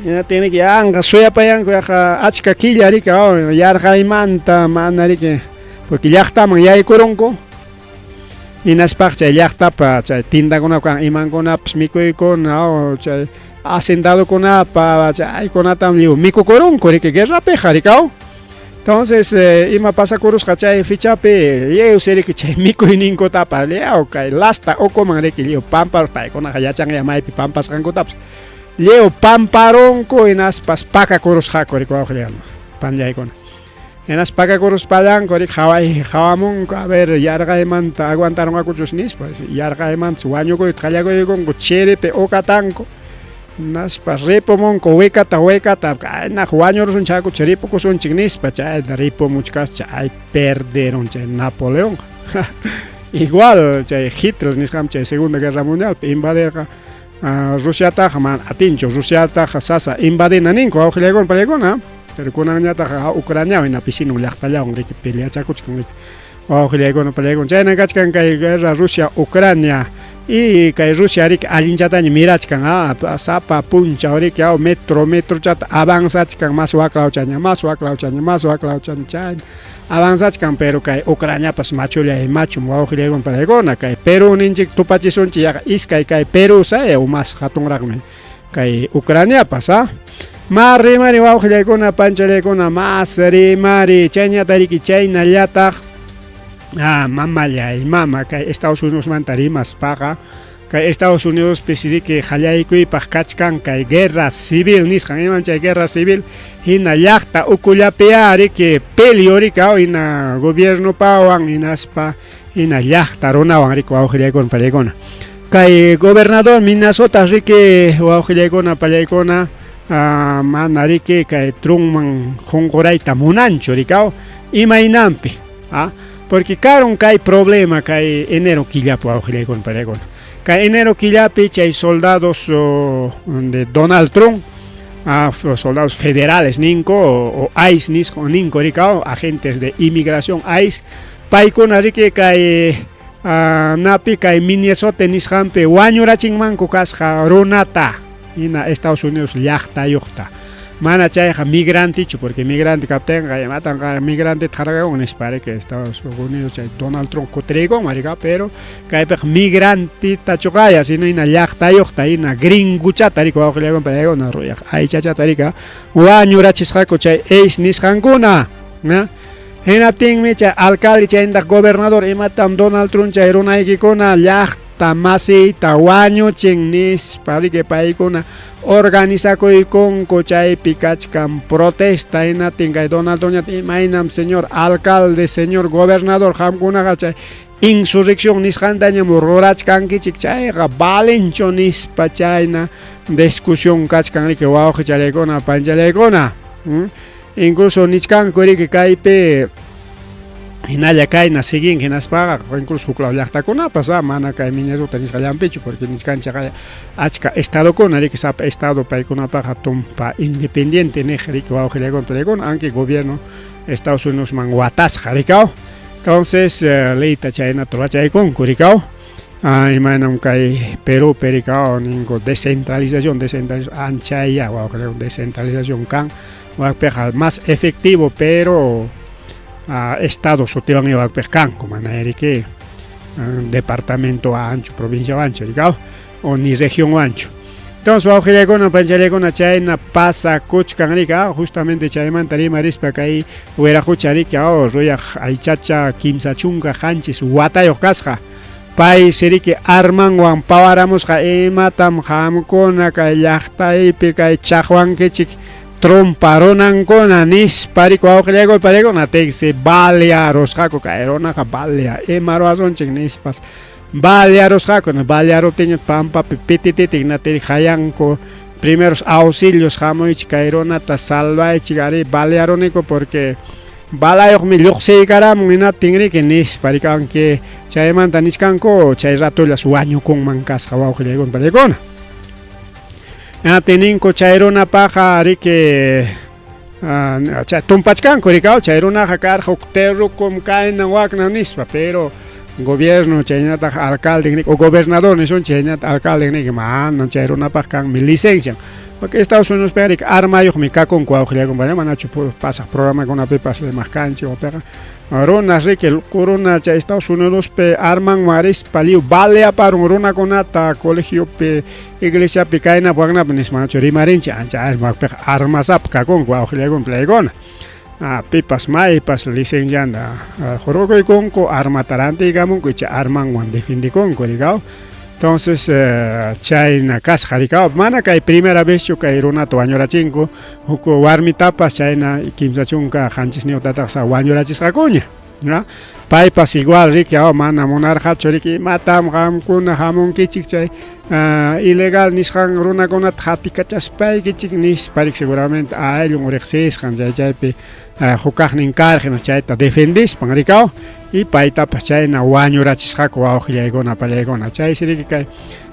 hinaptin riki yanqa suyapayanku yaqa achka killa rikaw yarqaymanta mana riki porque llaqtaman yaykurunku hinaspaq chay llaqtapa chay tindakunapa kan imankunapas mikuykuna chay hacendadokunapa chaykunatam lliw mikukurunku riki guerrapiqa rikaw. Entonces ima pasakurusqa chay fichapi lliwsi riki chay mikuyninkutapas lliw kay lasta ukuman riki lliw pampar paykunaqa yachanña maypi pampasqankutapas lliw pamparunku hinaspas pakakurusqaku riki wawqillaykuna panllaykuna hinaspa pakakuruspallanku riki hawamunku a ver yarqaymanta aguantarunqakuchus nispa yarqaymanta wañukuyta qallakuykunku chiripi ukatanku hinaspa ripumunku wikata wikata kaynaq wañurusunchakucha ripukusunchik nispa chayta ripumuchkas chay perderon chay Napoleón igual chay Hitler nisqanpi chay Segunda Guerra Mundialpi invadirqa Rusiataqa mana atinchu Rusiataqa sasa invadina ninku wawqillaykuna pallaykuna pero kunanñataq Ucraniawan hina vecino llaqtallawan riki peleachakuchkan riki wawqillaykuna pallaykuna chayna kachkan kay guerra Rusia Ucrania. Y kay Rusia riki allinchataña mirachkan a sapa punchaw riki aw metro metrochata avanzachkan mas waklawchaña mas waklawchaña mas waklawchaña chayna avanzachkan pero kay Ucraniapas machullay machum wawqillaykuna panaykuna kay Perú ninchik tupachisunchik yaqa iskay kay Perú say o mas hatunraqmi kay Ucraniapas a ma rimari wawqillaykuna panchallaykuna mas rimari chayñata riki chaynallataq Ah, mamallay, mama, kay Estados Unidosmanta rimaspaqa, kay Estados Unidospis riki qallaykuypaq kachkan kay guerra civil nisqan, iman chay guerra civil hina llaqta ukullapiyá riki pelio riki aw hina gobiernopawan hinaspa hina llaqta runawan riki wawqillaykuna pallaykuna. Kay gobernador Minnesota riki wawqillaykuna pallaykuna ah, mana riki kay Trumpman qunqurayta munanchu riki aw imaynanpi Ah, porque karun kay problema kay enero killapi wawqillaykuna panaykuna. Kay enero killapi chay soldados oh, de Donald Trump, ah, soldados federales ninko o, o ICE nisqa ninko rikaw, agentes de inmigración ICE, paykuna riki kay ah, napi kay Minnesota nisqanpi wañurachinmanku kasqa runata hina Estados Unidos llaqtayuqta. Mana chayqa migrantichu, porque migrante kaptinqa imatan migranteta harkakun nispa riki Estados Unidos chay Donald Trump kutiriykunman rika, pero kaypiqa migrantita chuqaya, sino hina llaqtayuqta hina gringuchata riki wawqillaykuna paykuna ruyaq aychachata rika wañurachisqaku chay ICE nisqankuna. Na? Hinaptinmi chay alcalde chaynataq gobernador imatam Donald Trump chay runaykikuna llaqta masiyta wañuchin nispa riki paykuna organizakuykunku chaypi kachkan protesta hinaptin kay Donald Trump imaynam señor alcalde señor gobernador qamkunaqa chay insurrección nisqantañam rurachkankichik chayqa valencho nispa chayna discusión kachkan riki wawqichalaykuna panchalaykuna. Incluso nichkanku riki kaypi hinalla kayna siguen hinaspaqa incluso huk law llaqtakunapas ah, mana kay Minnesota nisqallanpichu porque nichkanchik achka estadokuna riki sapa estado paykunapaqa tumpa independiente niq riki wawqillaykuna palaykuna aunque gobierno Estados Unidosman watasqa rikaw entonces leyta chaynata rurachaykunku rikaw ah, imaynam kay Perúpi rikaw ninku descentralización descentralización anchaya wawqillaykuna descentralización kan wakpiqa más efectivo pero ah, estado sutiwan wakpiqa kanku mana riki departamento ancho provincia ancho rikaw o ni región ancho entonces wawqillaykuna panchallaykuna chayna pasakuchkan rika justamente chaymanta rimarispa kay wiraqucha riki oh, ruyaq aychacha 37 watayuq kasqa pay siriki armanwan pawaramusqa imatam qamkuna kay llaqtaypi kay chaqwankichik trompa runankuna nispa riki wawqillaykuna panaykuna tinsi balearusqaku kay runaqa balea ima ruwasunchik nispas balearusqaku balearuptinña pampapi pitititik natiri hayanku primeros auxilios hamuychik kay runata salvaychik ari balearuniku porque balayuqmi lluqsiykaramun hinaptin riki nispa rikanki chaymanta nichkanku chay ratullas wañukunman kasqa wawqillaykuna panaykuna hinaptin ninku chay runapaqa riki chay tumpachkanku rikaw chay runaqa karqa huk terrukum kaynan waknan nispa pero gobierno chaynataq alcalde o gobernador nisunchik chaynataq alcalde niki manam chay runapaq kanmi licencia porque Estados Unidos riki armayuqmi kakunku wawqillaykuna manachu pasaq programakunapipas rimaq kanchik wapiqa runas riki runa chay Estados Unidospi armanwan rispa lliw baleaparun runakunata colegiopi iglesiapi kaynapi waknapi nispa manachu rimarinchik ancha wakpiqa armasapa kakunku wawqillaykuna palaykuna ah, pipas maypas licencianta hurqukuykunku armata rantiykamunku icha armanwan defendikunku rikaw entonces chayna kasqa rikaw mana kay primera vezchu kay runata wañurachinku huk warmitapas chayna 37 tataqsa wañurachisqakuña ¿no? Paypas igual riki aw mana munarqachu riki imatam qamkuna hamunkichik chay ilegal nisqan runakunata qatikachaspaykichik nispa riki seguramente ayllun riqsisqan chay chaypi hukaqnin karqa chayta defendispan rikaw y paytapas chayna wañurachisqaku wawqillaykuna pallaykuna chaysi riki kay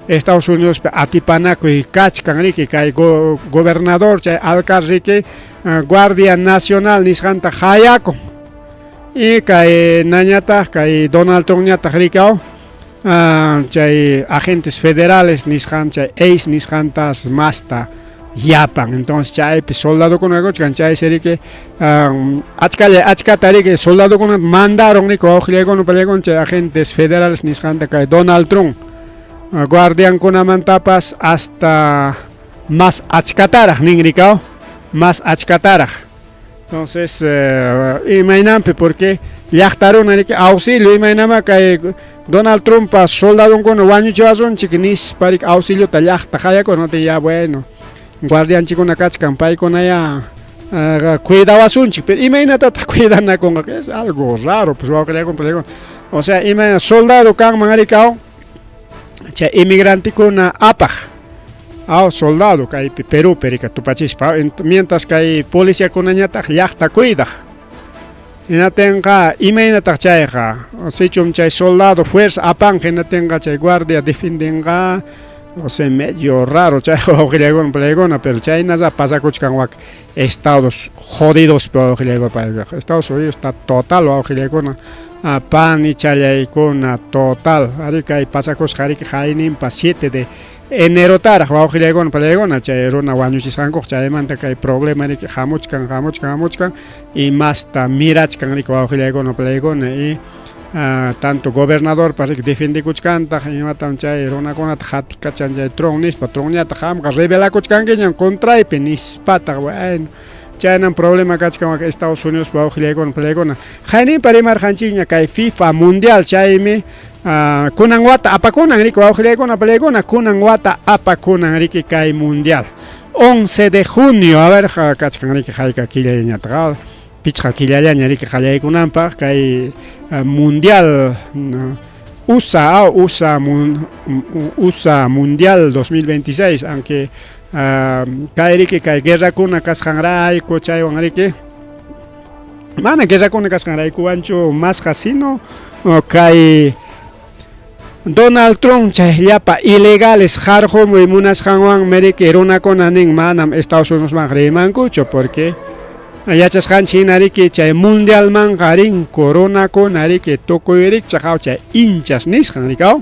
Estados Unidospi atipanakuy kachkan riki kay gobernador chay alcalde riki Guardia Nacional nisqanta hayakun y kay nañataq kay Donald Trumpñataq rikaw Chay agentes federales nisqan chay ICE nisqantas masta yapan. Entonces chaypi soldadokuna kuchkan chaysi riki achkalla achkata riki soldadokuna mandaron riki wawqillaykuna pallaykuna chay agentes federales nisqanta kay Donald Trump guardiankunamantapas hasta más achkataraq nin rikaw más achkataraq. Entonces, imaynanpi porque llaqta runa riki auxilio imaynama kay Donald Trumpa soldadonkuna wañuchiwasunchik nispa riki auxiliota llaqta qayakun ya bueno guardianchikuna kachkan paykuna ya cuidawasunchik pero imaynatataq cuidanakunqa es algo raro pues wawqillaykuna o sea ima soldado kanman rikaw chay inmigrantekuna apaq aw soldado kaypi Perúpi rika tupachispa mientras kay policiakunañataq llaqta cuidaq hinaptinqa imaynataq chayqa sichum chay soldado fuerza apanqa hinaptinqa chay guardia defendenqa o sea medio raro chayqa wawqillaykuna pallaykuna pero chaynaza pasakuchkan wak estados jodidos wawqillaykuna Estados Unidos está total wawqillaykuna panichallaykuna total ari kay pasakusqa riki qayninpa 7 de enerotaraq wawqillaykuna pallaykuna chay runa wañuchisqankuq chaymanta kay problema riki hamuchkan hamuchkan hamuchkan y masta mirachkan riki wawqillaykuna pallaykuna y tanto gobernadorpas riki defendikuchkantaq imatam chay runakunata qatikachan chay Trump nispa Trumpñataq qamqa rebelakuchkankiñam contraypi nispataq bueno chaynam problema kachkan Estados Unidos wawqillaykuna pallaykuna qayninpa rimarqanchikña kay FIFA mundial chaymi kunan wata apakunan riki wawqillaykuna pallaykuna kunan wata apakunan riki kay mundial 11 de junio a ver kachkan riki hayka killañataq pichqa killallaña riki qallaykunanpaq kay mundial USA USA USA mundial 2026 aunque kay riki kay guerrakuna kasqanrayku chaywan riki mana guerrakuna kasqanraykuwanchu masqa sino kay Donald Trump chay llapa ilegales qarqumuy munasqanwanmi riki runakuna nin manam Estados Unidosman rimankuchu porque yachasqanchik hina riki chay mundialmanqa rinku runakuna riki tukuy rikchaq chay hinchas nisqan rikaw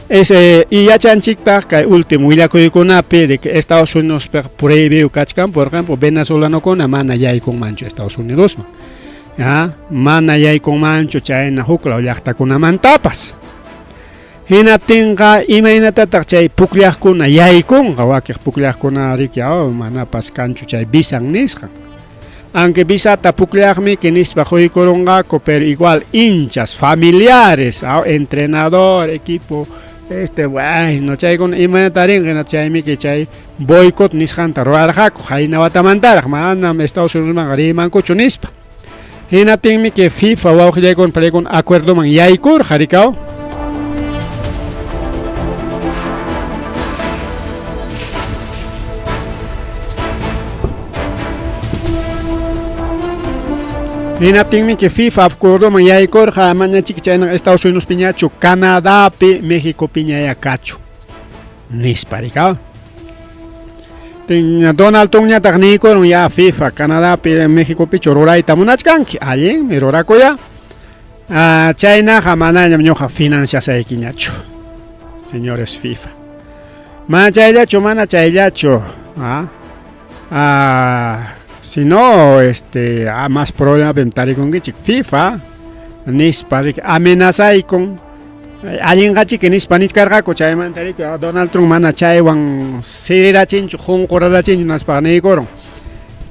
ese y yachanchiktaq kay último willakuykunapi de que Estados Unidos prohibido kachkan por ejemplo venezolanokuna mana yaykunmanchu Estados Unidosman ya mana yaykunmanchu chayna huklaw llaqtakunamantapas hinaptinqa imaynatataq chay pukllaqkuna yaykunqa wakiq pukllaqkuna riki manapas kanchu chay visan nisqan aunque visata pukllaqmi nispa quykurunqaku pero igual hinchas familiares entrenador equipo este bueno chaykuna imaynata rinqa chaymiki chay boicot nisqanta ruwarqaku qayna watamantaraq manam Estados Unidosmanqa rimankuchu nispa hinaptinmi que FIFA wawqillaykuna pallaykuna acuerdoman yaykurqa rikaw. Hinaptinmi que FIFA acuerdoman yaykurqa mañachik chayna Estados Unidos piñachu Canadapi México piñaya kachu nispa rikaw. Donald Trumpñataq niykurun ya FIFA Canadapi Méxicopichu rurayta munachkanki allinmi rurakuya chaynaqa manañam ñuqa financiasaykiñachu señores FIFA mana chayllachu mana chayllachu si no más problemapim tarikunkichik FIFA nispa riki amenazaykun allinqachiki nispa nichkarqaku chaymanta riki Donald Trump mana chaywan sirirachinchu qunqurarachinchu nispa niykurun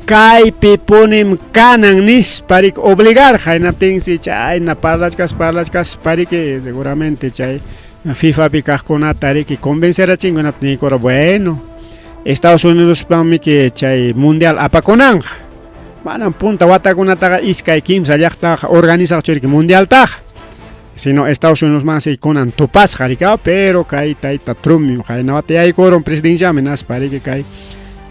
kaypi punim kanan nispa riki obligarqa hinaptinsi chayna parlachkaspa riki seguramente chay FIFApi kaqkunata riki convencerachinku hinaptin niykura bueno Estados Unidospanmiki chay mundial apakunanqa manam punta watakunataqa iskay kimsa llaqtaqa organizaqchu riki mundialtaqa sino Estados Unidosmansi kunan tupasqa rikaw pero kay tayta Trump qayna wata yaykurun presidenciaman hinaspa riki kay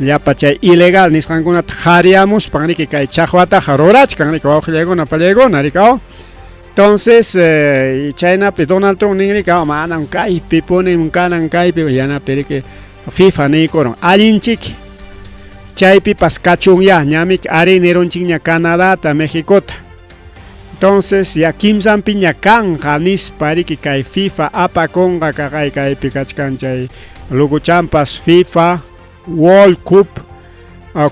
llapa chay ilegal nisqankunata qariyamuspan riki kay chaqwataqa rurachkan riki wawqillaykuna pallaykuna rikaw. Entonces chaynapi Donald Trump nin rikaw manam kaypi punim kanan kaypi yanapi riki FIFA niykurun allinchiki chaypipas kachunya ñamiki ari nirunchikña Canadata Mexicota. Entonces ya kimsanpiña kanqa nispa riki kay FIFA apakunqa kaqay kaypi kachkan chay luguchampas FIFA World Cup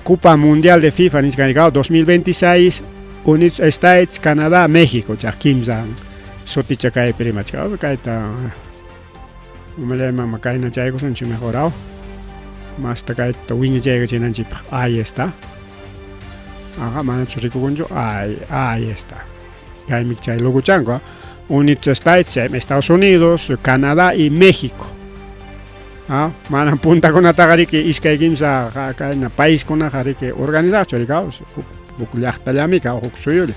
Copa Mundial de FIFA nichkan 2026 Unidos States, Canadá, México chay kimsan suticha kaypi rimachkan kayta umallayman kayna chaykusunchik mejorado masta kayta wiñachaykuchinanchikpaq ahí está. Ajá, manachu rikukunchu ahí, ahí está. Kaymi chay luguchanku Unidos States, Estados Unidos, Canadá y México. Ah, manam puntakunataqa riki iskay kimsa kayna paiskunaqa riki organizaqchu rikaw huk llaqtallami kaw huk suyulla.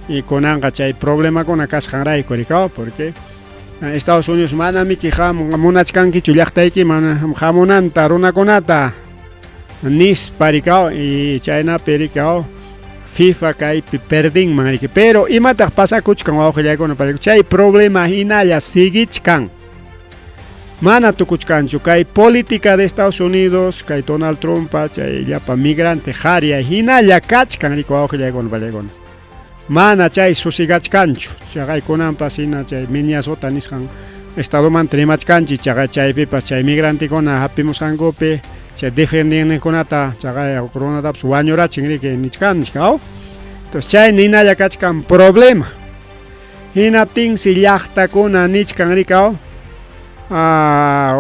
Y kunanqa chay problemakuna kasqanrayku rikaw porque Estados Unidos manamiki munachkankichu llaqtayki mana hamunanta runakunata nispa rikaw y chaynapi rikaw FIFA kaypi perdinman riki. Pero imataq pasakuchkan wawqillaykuna chay problema hinalla siguichkan. Mana tukuchkanchu kay política de Estados Unidos, kay Donald Trump chay llapa migrante haria hinalla kachkan riki wawqillaykuna pallaykuna. Mana chay susigachkanchu chaqay kunanpas hina chay Minnesota nisqan estadomanta rimachkanchik chaqay chaypipas chay migrantekuna hapimusqankupi chay defendiqninkunata chaqay huk runatapas wañurachin riki nichkanchik aw. Entonces chay ninalla kachkan problema. Hinaptinsi llaqtakuna nichkan rikaw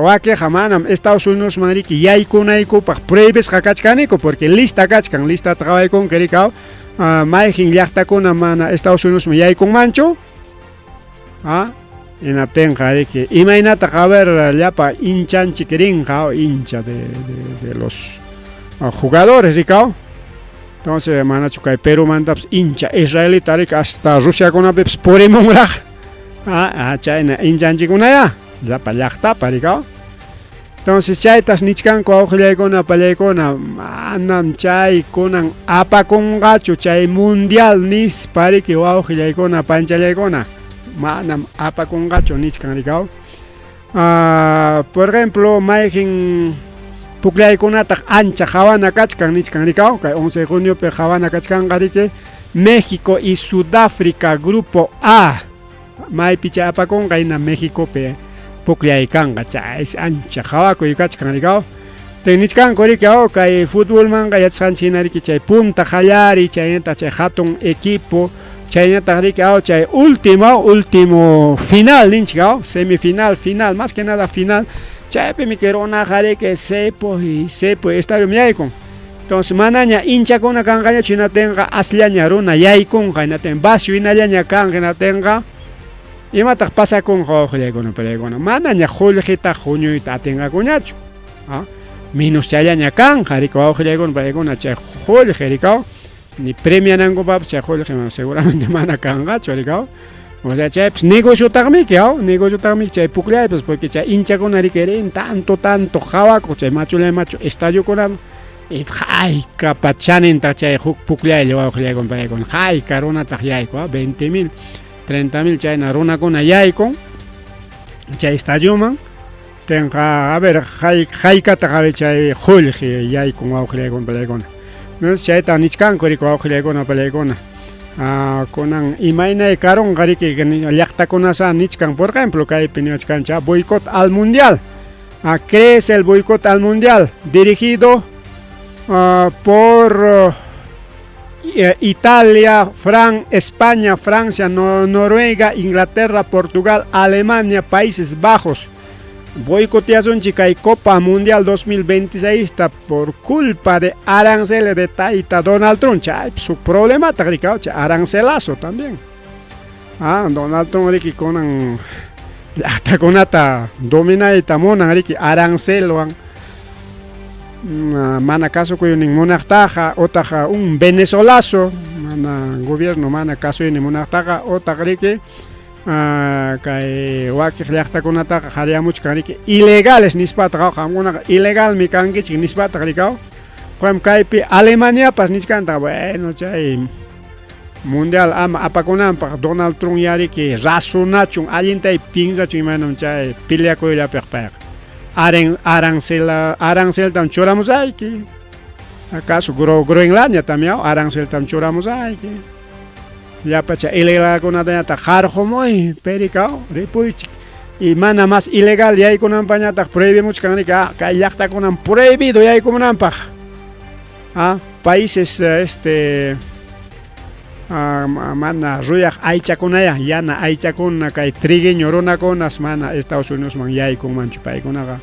wakiqa manam Estados Unidosman riki yaykunaykupaq prohibisqa kachkaniku porque lista kachkan listata qawaykunki rikaw mayqin llaqtakuna mana Estados Unidosman yaykunmanchu hinaptinqa riki imaynataq a ver llapa hinchanchik rinqa hincha de los jugadores rikaw. Entonces manachu kay Perumantapas hincha israelita riki hasta Rusiakunapipas purimunraq chayna hinchanchikkunaya llapa llaqtapa rikaw. Entonces chaytas nichkanku wawqillaykuna pallaykuna manam chay kunan apakunqachu chay mundial nispa riki wawqillaykuna panchallaykuna manam apakunqachu nichkan rikaw. Por ejemplo mayqin pukllaykunataq ancha hawana kachkan nichkan rikaw kay 11 de juniopi hawana kachkanqa riki México y Sudáfrica grupo A maypi chay apakunqa hina Mexicopi pukllay kanqa chaysi ancha hawakuy kachkan rikaw. Nichkanku riki kay futbolmanqa yachasqanchik hina riki chay punta qallariy chaynataq chay hatun equipo chaynataq riki chay último final ninchik semifinal, final, más que nada final chaypimi kay runaqa riki cepo y cepo estadio yaykun. Entonces manaña hinchakuna kanqañachu hinatinqa asllaña runa yaykunqa hinatin vacio hinallaña kanqa hinatinqa imataq pasakunqa wawqillaykuna pallaykuna manaña qullqita huñuyta atinqakuñachu menos chayllaña kanqa riki wawqillaykuna pallaykuna chay qullqi rikaw ni premianankupapas chay qullqi seguramente mana kanqachu rikaw. O sea chaypas negociotaqmiki negociotaqmiki chay pukllaypas porque chay hinchakuna riki rin tanto tanto hawakuq chay machullay machu estadiokunaman y haykapa chanintaq chay huk pukllaylla wawqillaykuna pallaykuna hayka runataq yayku 20,000 30,000 chayna runakuna yaykun chay estadioman tenqa a ver haykataq a ver chay qullqi yaykun wawqillaykuna pallaykuna. Entonces chayta nichkanku riki wawqillaykuna pallaykuna kunan imaynay karunqa riki llaqtakunasa nichkan por ejemplo kaypi niwachkanchik boicot al mundial. Crece el boicot al mundial dirigido por Italia, España, Francia, Noruega, Inglaterra, Portugal, Alemania, Países Bajos. Boicoteasunchik kay Copa Mundial 2026 por culpa de aranceles de taita Donald Trump. Chay su problemataq rikaw chay arancelazo también. Donald Trump riki kunan llaqtakunata dominayta munan riki arancelwan mana kasukuynin munaqtaqa utaq un venezolazo mana gobierno mana kasuynin munaqtaqa utaq riki kay wakiq llaqtakunataqa qariyamuchkan riki ilegales nispataqa qamkunaqa ilegalmi kankichik nispataq rikaw. Qam kaypi Alemaniapas nichkantaq bueno chay mundial ama apakunanpaq Donald Trump ya riki razonachun allintay piensachun imaynam chay peleakuyllapiq payqa aranceltam churamusayki acaso Groenlandia también aranceltam churamusayki. Llapa chay ilegalkunatañataq qarqumuy, pericao, ripuychik. Y mana más ilegal yaykunanpañataq prohibimuchkan riki, ah, kay llaqtakunam prohibido yaykumunanpaq. Ah, países este ah, mana ruyaq aychakunaya, yana aychakuna kay trigueño runakunas mana Estados Unidosman yaykunmanchu paykunaqa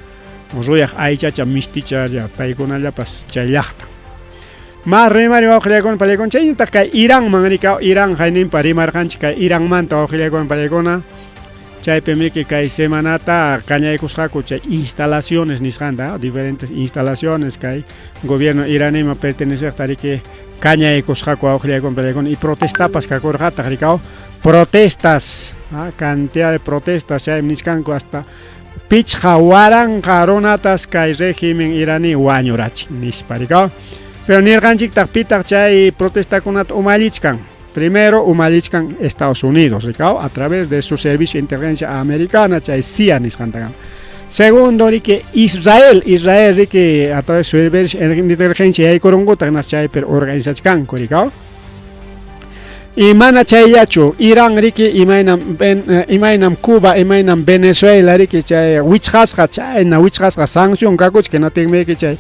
ruyaq aychacha mistichalla paykunallapas chay llaqta. Ma rimari wawqillaykuna pallaykuna chaynataq kay Iranman rika Irán hayninpa rimarqanchik kay Iranmanta wawqillaykuna pallaykuna chaypimiki kay semanata kañaykusqaku chay instalaciones nisqanta diferentes instalaciones kay gobierno iranima perteneceqta riki kañaykusqaku wawqillaykuna pallaykuna y protestapas kakurqataq rikaw protestas cantidad de protestas chaymi nichkanku hasta 5000 runatas kay régimen iraní wañurachin nispa rikaw. Pero nirqanchiktaq pitaq chay protestakunata umallichkan. Primero umallichkan Estados Unidos, rikaw, a través de su servicio de inteligencia americana, chay CIA nisqantaqa. Segundo, riki Israel, Israel riki a través de su servicio de inteligencia yaykurunkutaq hinas chaypi organizachkanku, rikaw. Y mana chayllachu, Irán riki imaynam imaynam Cuba, imaynam Venezuela riki chay wichqasqa, chayna wichqasqa sanción kakuchka hinaptinmi riki chay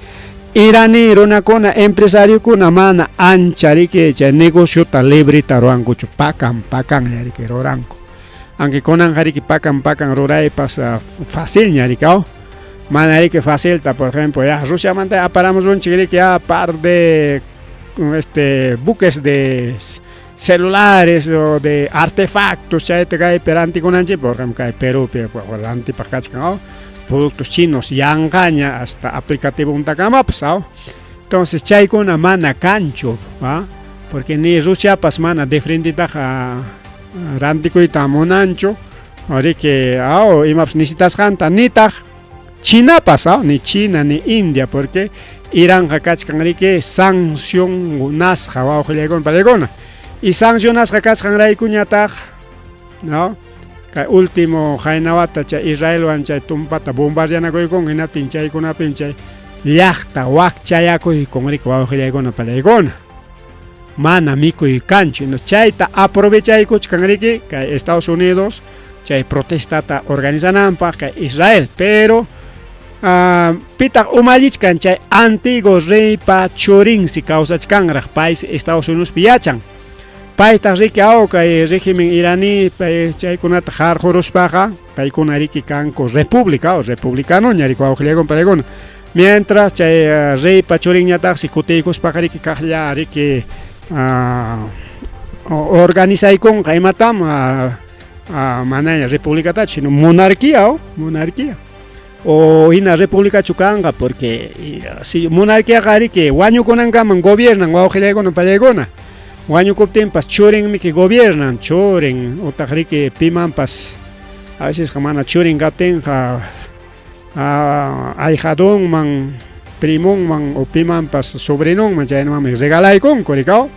iraní runakuna, empresariokuna mana ancha riki chay negociota libreta ruwankuchu, pakan pakanlla riki ruranku. Aunque kunanqa riki pakan pakan ruraypas facilña riki, aw? Mana riki facilta, por ejemplo, ya Rusiamanta aparamusunchik riki ya par de este buques de celulares o de artefactos chayta kaypi rantikunanchik, por ejemplo, kay Perupi rantipaq kachkan, aw? Productos chinos yanqaña hasta aplicativontakamanpas, aw? Entonces chaykuna mana kanchu, ¿ah? Porque ni Rusiapas mana de frentetaqa rantikuyta munanchu, riki, aw, imapas necesitasqanta, nitaq Chinapas, aw, ni China ni India, porque Iranqa kachkan riki sancionasqa wawqillaykuna pallaykuna. Y sancionasqa kasqanraykuñataq, no? Kay último qayna wata chay Israelwan chay tumpata bombardeanakuykunku hinaptin chaykunapim chay llaqta wakchayakuykun riki wawqillaykuna pallaykuna. Mana mikuy kanchu, chayta aprovechaykuchkan riki kay Estados Unidos chay protestata organizananpaq kay Israel, pero pitaq umallichkan chay antiguo reypa churinsi kawsachkanraq, paysi Estados Unidospi yachan. Paytaq riki aw kay régimen iraní chaykunata qarquruspaqa paykuna riki kanku república o republicanoña riki wawqillaykuna paykuna. Mientras chay reypa churinñataqsi kutiykuspaqa riki kaqlla riki organizaykunqa imatam manaña republicatachu sino monarquía o monarquía. O hina republicachu kanqa porque si monarquiaqa riki wañukunankaman gobiernan wawqillaykuna pallaykuna. Wañukuptinpas churinmiki gobiernan, churin utaq riki pimanpas a vecesqa mana churin kaptinqa ahijadunman, primonman o pimanpas sobrinonman chaynamanmi regalaykunku rikaw.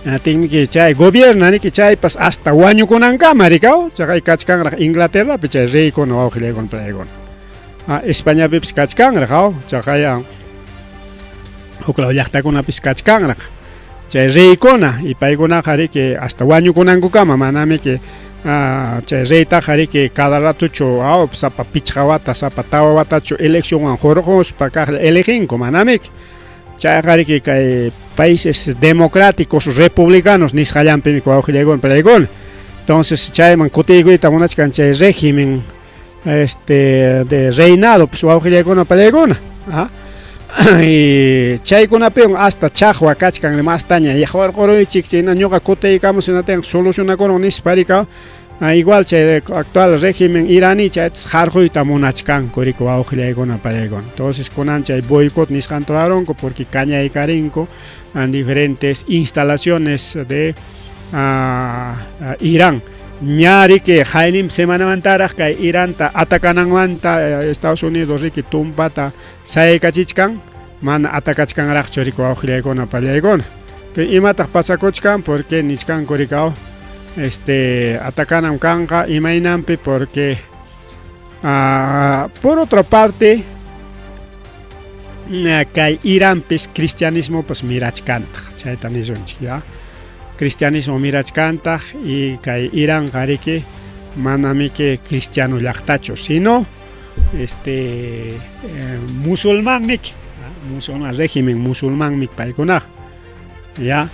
Hinaptinmi chay gobierna riki chaypas hasta wañukunankama rikaw, chaqay kachkanraq Inglaterrapi chay reykuna wawqillaykuna pallaykuna. Españapipis kachkanraq aw, chaqay huklaw llaqtakunapis kachkanraq chay reykuna y paykunaqa riki hasta wañukunankukama manamiki chay reytaqa riki cada ratochu aw sapa 5 wata sapa 4 watachu eleccionwan hurquspa kaqlla eleginku manamiki. Chayqa riki kay países democráticos republicanos nisqallanpimi wawqillaykuna pallaykuna. Entonces chayman kutiykuyta munachkan chay régimen este de reinado pues wawqillaykuna pallaykuna. Y chaykunapiwan hasta chaqwa kachkan mastaña hurquruychik chayna ñuqa kutiykamus hinaptin solucionakurun nispa rikaw. Igual chay actual régimen iraní chaytas qarquyta munachkanku riki wawqillaykuna pallaykuna. Entonces kunan chay boicot nisqanta rurarunku porque kañaykarinku en diferentes instalaciones de Irán. Ña riki qayninpi semanamantaraq kay Iranta atacananmanta Estados Unidos riki tumpata sayaykachichkan, mana atacachkanraqchu riki wawqillaykuna pallaykuna. Pero imataq pasakuchkan porque nichkanku rikaw este atacanam kanqa imaynanpi porque por otra parte kay Iranpis cristianismopas mirachkantaq chayta nisunchik ya. Cristianismo mirachkantaq y kay Iranqa riki manamiki cristiano llaqtachu, sino este musulmanmiki, musulman régimen musulmanmi paykunaqa. Ya.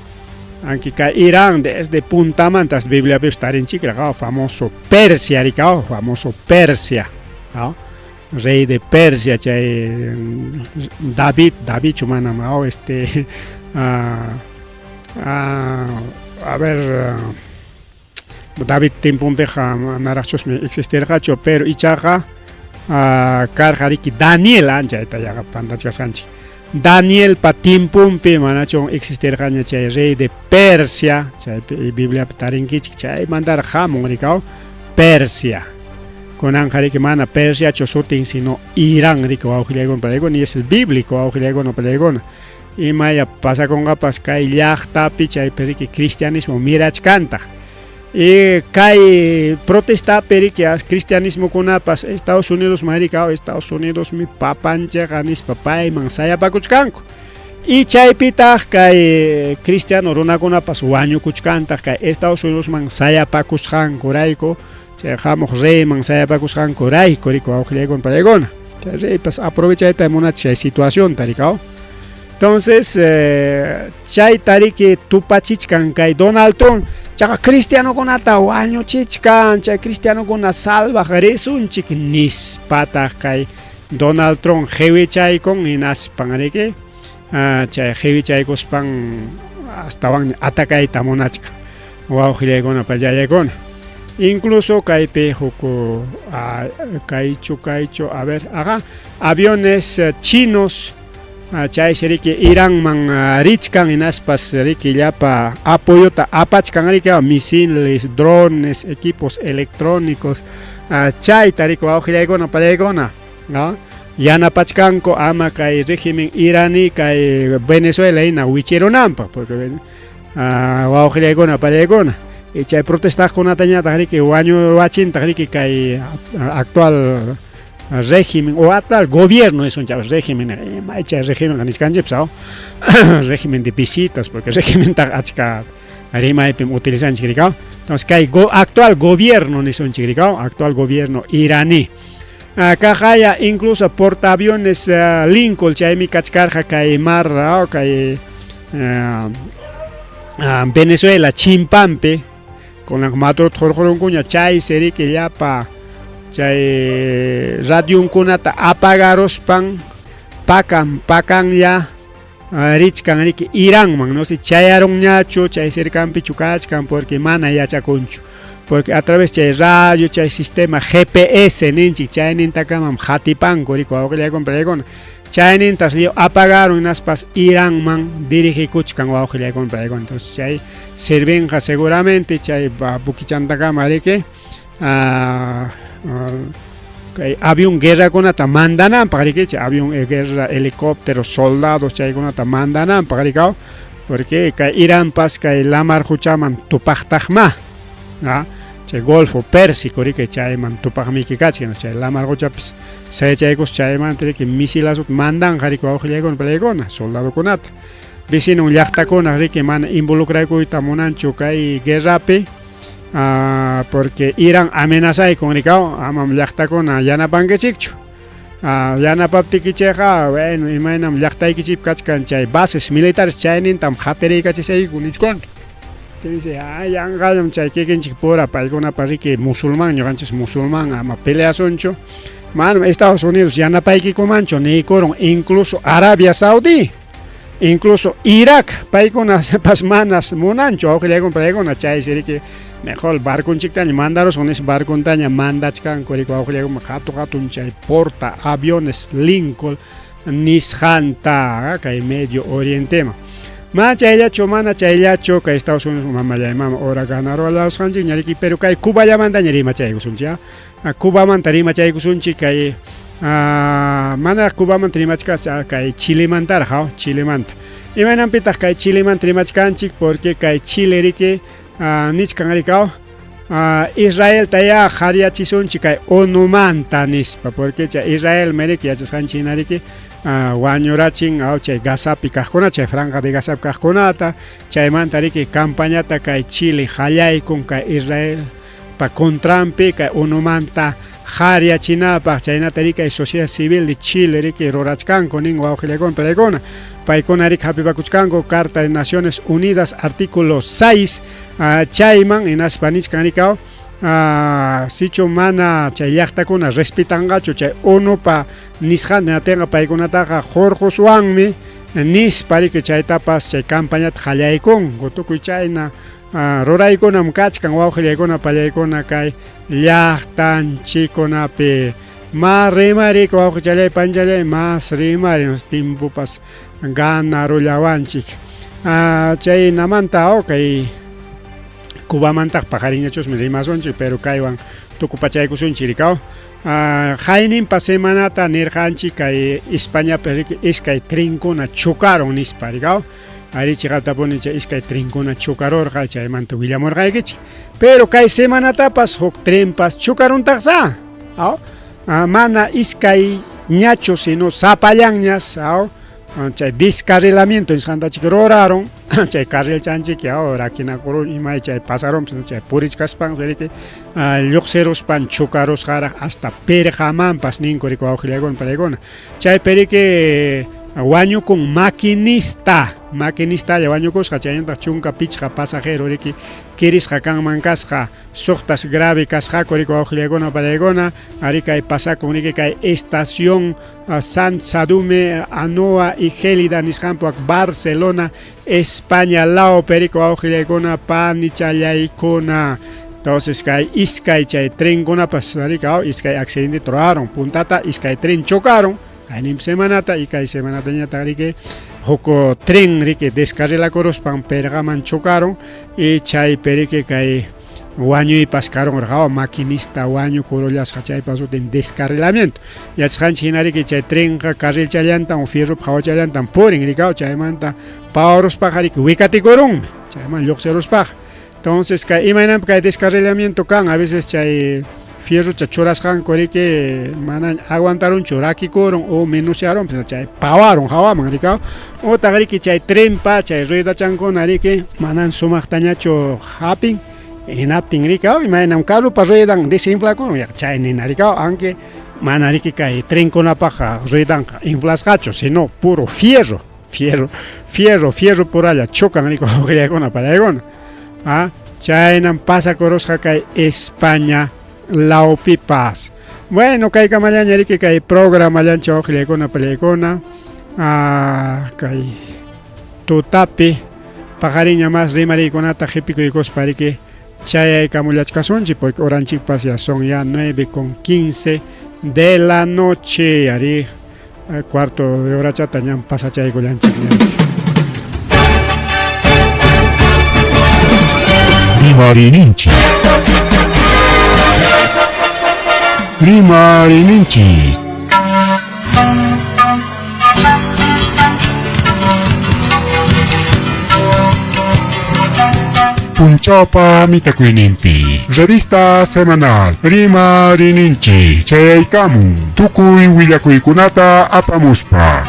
Aunque kay Irán desde puntamantas Bibliapipas tarinchikraq, famoso Persia rikaw, famoso Persia, ¿no? Rey de Persia chay David, Davidchu manam, este a ver, David tiemponpiqa manaraqchusmi existirqachu, pero ichaqa karqa riki Daniel, chayta yaqa pantachkasqanchik. Danielpa tiemponpi manachu existirqaña chay rey de Persia, chaypi Bibliapi tarinkichik, chaymantaraq hamun rikaw Persia. Kunanqa riki mana Persiachu sutin, sino Irán riki wawqillaykuna pallaykuna, y es el bíblico wawqillaykuna pallaykuna. Imaya pasakunqapas kay llaqtapi chaypi riki cristianismo mirachkantaq. Y kay protestapi riki cristianismokunapas Estados Unidos marika Estados Unidos mi papanchikqa nispa payman sayapakuchkanku. Y chaypitaq kay cristiano runakunapas wañukuchkantaq kay Estados Unidosman sayapakusqankurayku, chay hamuq reyman sayapakusqankurayku riki wawqillaykuna pallaykuna. Chay reypas aprovechayta munachik chay situacionta rikaw. Entonces, chayta riki tupachichkan kay Donald Trump, chaqa cristianokunata wañuchichkan, chay cristianokuna salvaq risunchik nispataq kay Donald Trump qiwichaykun hinaspan riki chay qiwichaykuspan astawan atakayta munachkan wawqillaykuna pallallaykuna. Incluso kaypi huk kaychu kaychu, a ver, ajá, aviones chinos chaysi riki Iranman richkan hinaspas riki llapa apoyota apachkan riki misiles, drones, equipos electrónicos, chayta riki wawqillaykuna pallaykuna, ¿no? Yanapachkanku ama kay régimen iraní kay Venezuela hina wichirunanpaq, porque wawqillaykuna pallaykuna, y chay protestaqkunatañataq riki wañuwachintaq riki kay actual régimen o actual gobierno es un régimen, chay régimen nichkanchikpas, régimen de visitas, porque régimen achka rimaypim utilizanchik rikaw. Entonces kay actual gobierno nisunchik rikaw, actual gobierno iraní. Kaqaya incluso portaaviones Lincoln chaymi kachkarqa kay mar kay Venezuela chimpampi con la Maduro hurqurunkuña, chaysi riki llapa chay radionkunata apagaruspan pakan pakanlla richkan riki Iranman, no sé chayarunñachu chay cercanpichu kachkan, porque mana yachakunchu, porque a través chay radio, chay sistema GPS ninchik, chaynintakamam hatipanku riki wawqillaykuna pallaykuna, chaynintas apagaron hinaspas Iranman dirigikuchkan wawqillaykuna pallaykuna. Entonces chay sirvinqa seguramente chay buquichantakama riki kay avión guerrakunata mandananpaq riki, chay avión guerra, helicópteros, soldados chaykunata mandananpaq rikaw, porque kay Iranpas kay lamar quchaman tupaqtaqma, chay Golfo Pérsico riki chayman tupaqmiki kachkan, chay lamar quchapis sayachaykus chaymanta riki misilasut mandanqa riki wawqillaykuna pallaykuna soldadokunata. Vecinon llaqtakuna riki mana involucrakuyta munanchu kay guerrapi, porque Irán amenazaykun rikaw, amam llaqtakuna yanapankichikchu, yanapaptikichikqa bueno imaynam llaqtaykichikpi kachkan chay bases militares chaynintam hatirikachisayku nichkun. Dice, ay, yanqallam chay kikinchik pura paykunapa riki musulmán, ñuqanchis musulmán, ama peleasunchu. Manam Estados Unidos yanapaykikumanchu niykurun, incluso Arabia Saudí, incluso Irak, paykunapas manas munanchu wawqillaykuna paykuna, chaysi riki mejor barconchiktaña mandarusun nispa barcontaña mandachkanku riki wawqillaykuna hatun hatun chay porta aviones Lincoln nisqanta kay Medio Orienteman. Mana chayllachu, mana chayllachu, kay Estados Unidos mamallay mama hora ganarwallasqanchikña riki, pero kay Cuballamantaña rimachaykusunchik, Cubamanta rimachaykusunchik kay mana Cubamanta rimachkas kay Chilemantaraq, Chilemanta. Imaynanpitaq kay Chilemanta rimachkanchik, porque kay Chile riki nichkan rikaw Israeltayá qhariyachisunchik kay unumanta nispa, porque chay Israelmi riki yachasqanchik hina riki wañurachin chay Gazapi kaqkuna, chay franja de Gazapi kaqkunata, chaymanta riki campañata kay Chile qallaykun kay Israelpa contranpi kay unumanta qhariyachinapaq, chaynata riki kay sociedad civil de Chile riki rurachkanku nin wawqillaykuna paykuna, paykuna riki hapipakuchkanku Carta de Naciones Unidas artículo 6 chayman hinaspa nichkan rikaw sichu mana chay llaqtakuna respetanqachu chay ONUpa nisqanta hinaptinqa paykunataqa hurquswanmi nispa riki chaytapas chay campañata qallaykunku tukuy chayna ruraykunam kachkan wawqillaykuna pallaykuna kay llaqtanchikkunapi ma rimariyku wawqichallay panchallay mas rimari timpupas ganarullawanchik chaynamanta kay Cubamantaq paqarinñachusmi rimasunchik pero kaywan tukupachaykusunchik rikaw qayninpa semanata nirqanchik kay Españapi riki iskay trenkuna chocaron nispa rikaw ari chiqaptapuni chay iskay trenkuna chocarurqa chaymanta willamurqaykichik pero kay semanatapas huk trenpas chocaruntaqsa aw mana iskay ñachu sino sapallanñas aw chay descarrilamiento nisqantachik rurarun chay carrilchanchik aw rakinakurun imay chay pasarunpas chay purichkaspan riki lluqsiruspan chocarusqaraq hasta pirqamanpas ninku riki wawqillaykuna paykuna chaypi riki wañukun maquinista maquinistalla wañukusqa chaynataq 15 pasajero riki kirisqa kanman kasqa suqtas grave kasqaku riki wawqillaykuna pallaykuna ari kay pasakun riki kay estación Sant Sadume Anoa y Gélida nisqanpaq Barcelona España lawpi riki wawqillaykuna panichallaykuna entonces kay iskay chay trenkunapas riki iskay accidente ruraron puntata iskay tren chocaron kaynin semanata y kay semanatañataq riki huk tren riki descarrilakuruspan perqaman chocaron y chaypi riki kay wañuypas karunrqa maquinista wañukurullasqa chaypas sutin descarrilamiento yachasqanchik hina riki chay trenqa carrilchallantan o fierropa hawachallantan purin rikaw chaymanta pawaruspaqa riki wikatikurunmi chayman lluqsiruspaqa entonces kay imaynanpi kay descarrilamiento kan a veces chay fierrocha churasqanku riki mana aguantarunchu rakikurun o menuciarunpas chay pawarun hawaman rikaw utaq riki chay trenpa chay ruedachankuna riki manan sumaqtañachu hapin hinaptin rikaw imaynam carropa ruedan desinflakurun chay nina rikaw aunque mana riki kay trenkunapaqqa ruedanqa inflasqachu sino puro fierro fierro fierro fierro puralla chocan riki wawqillaykuna pallaykuna chaynam pasakurusqa kay España lawpipas bueno kaykamallaña riki kay programallanchik wawqillaykuna pallaykuna kay tutapi paqariña mas rimariykunata qhipikuykuspa riki chayaykamullachkasunchik porque horanchikpas ya son ya 9:15 de la noche ari cuarto de horachata ñam pasachaykullanchik. Rimarininchik. Rimarininchik. Punchawpa mitakuyninpi Revista semanal Rimarininchik chayaykamun tukuy willakuykunata apamuspa.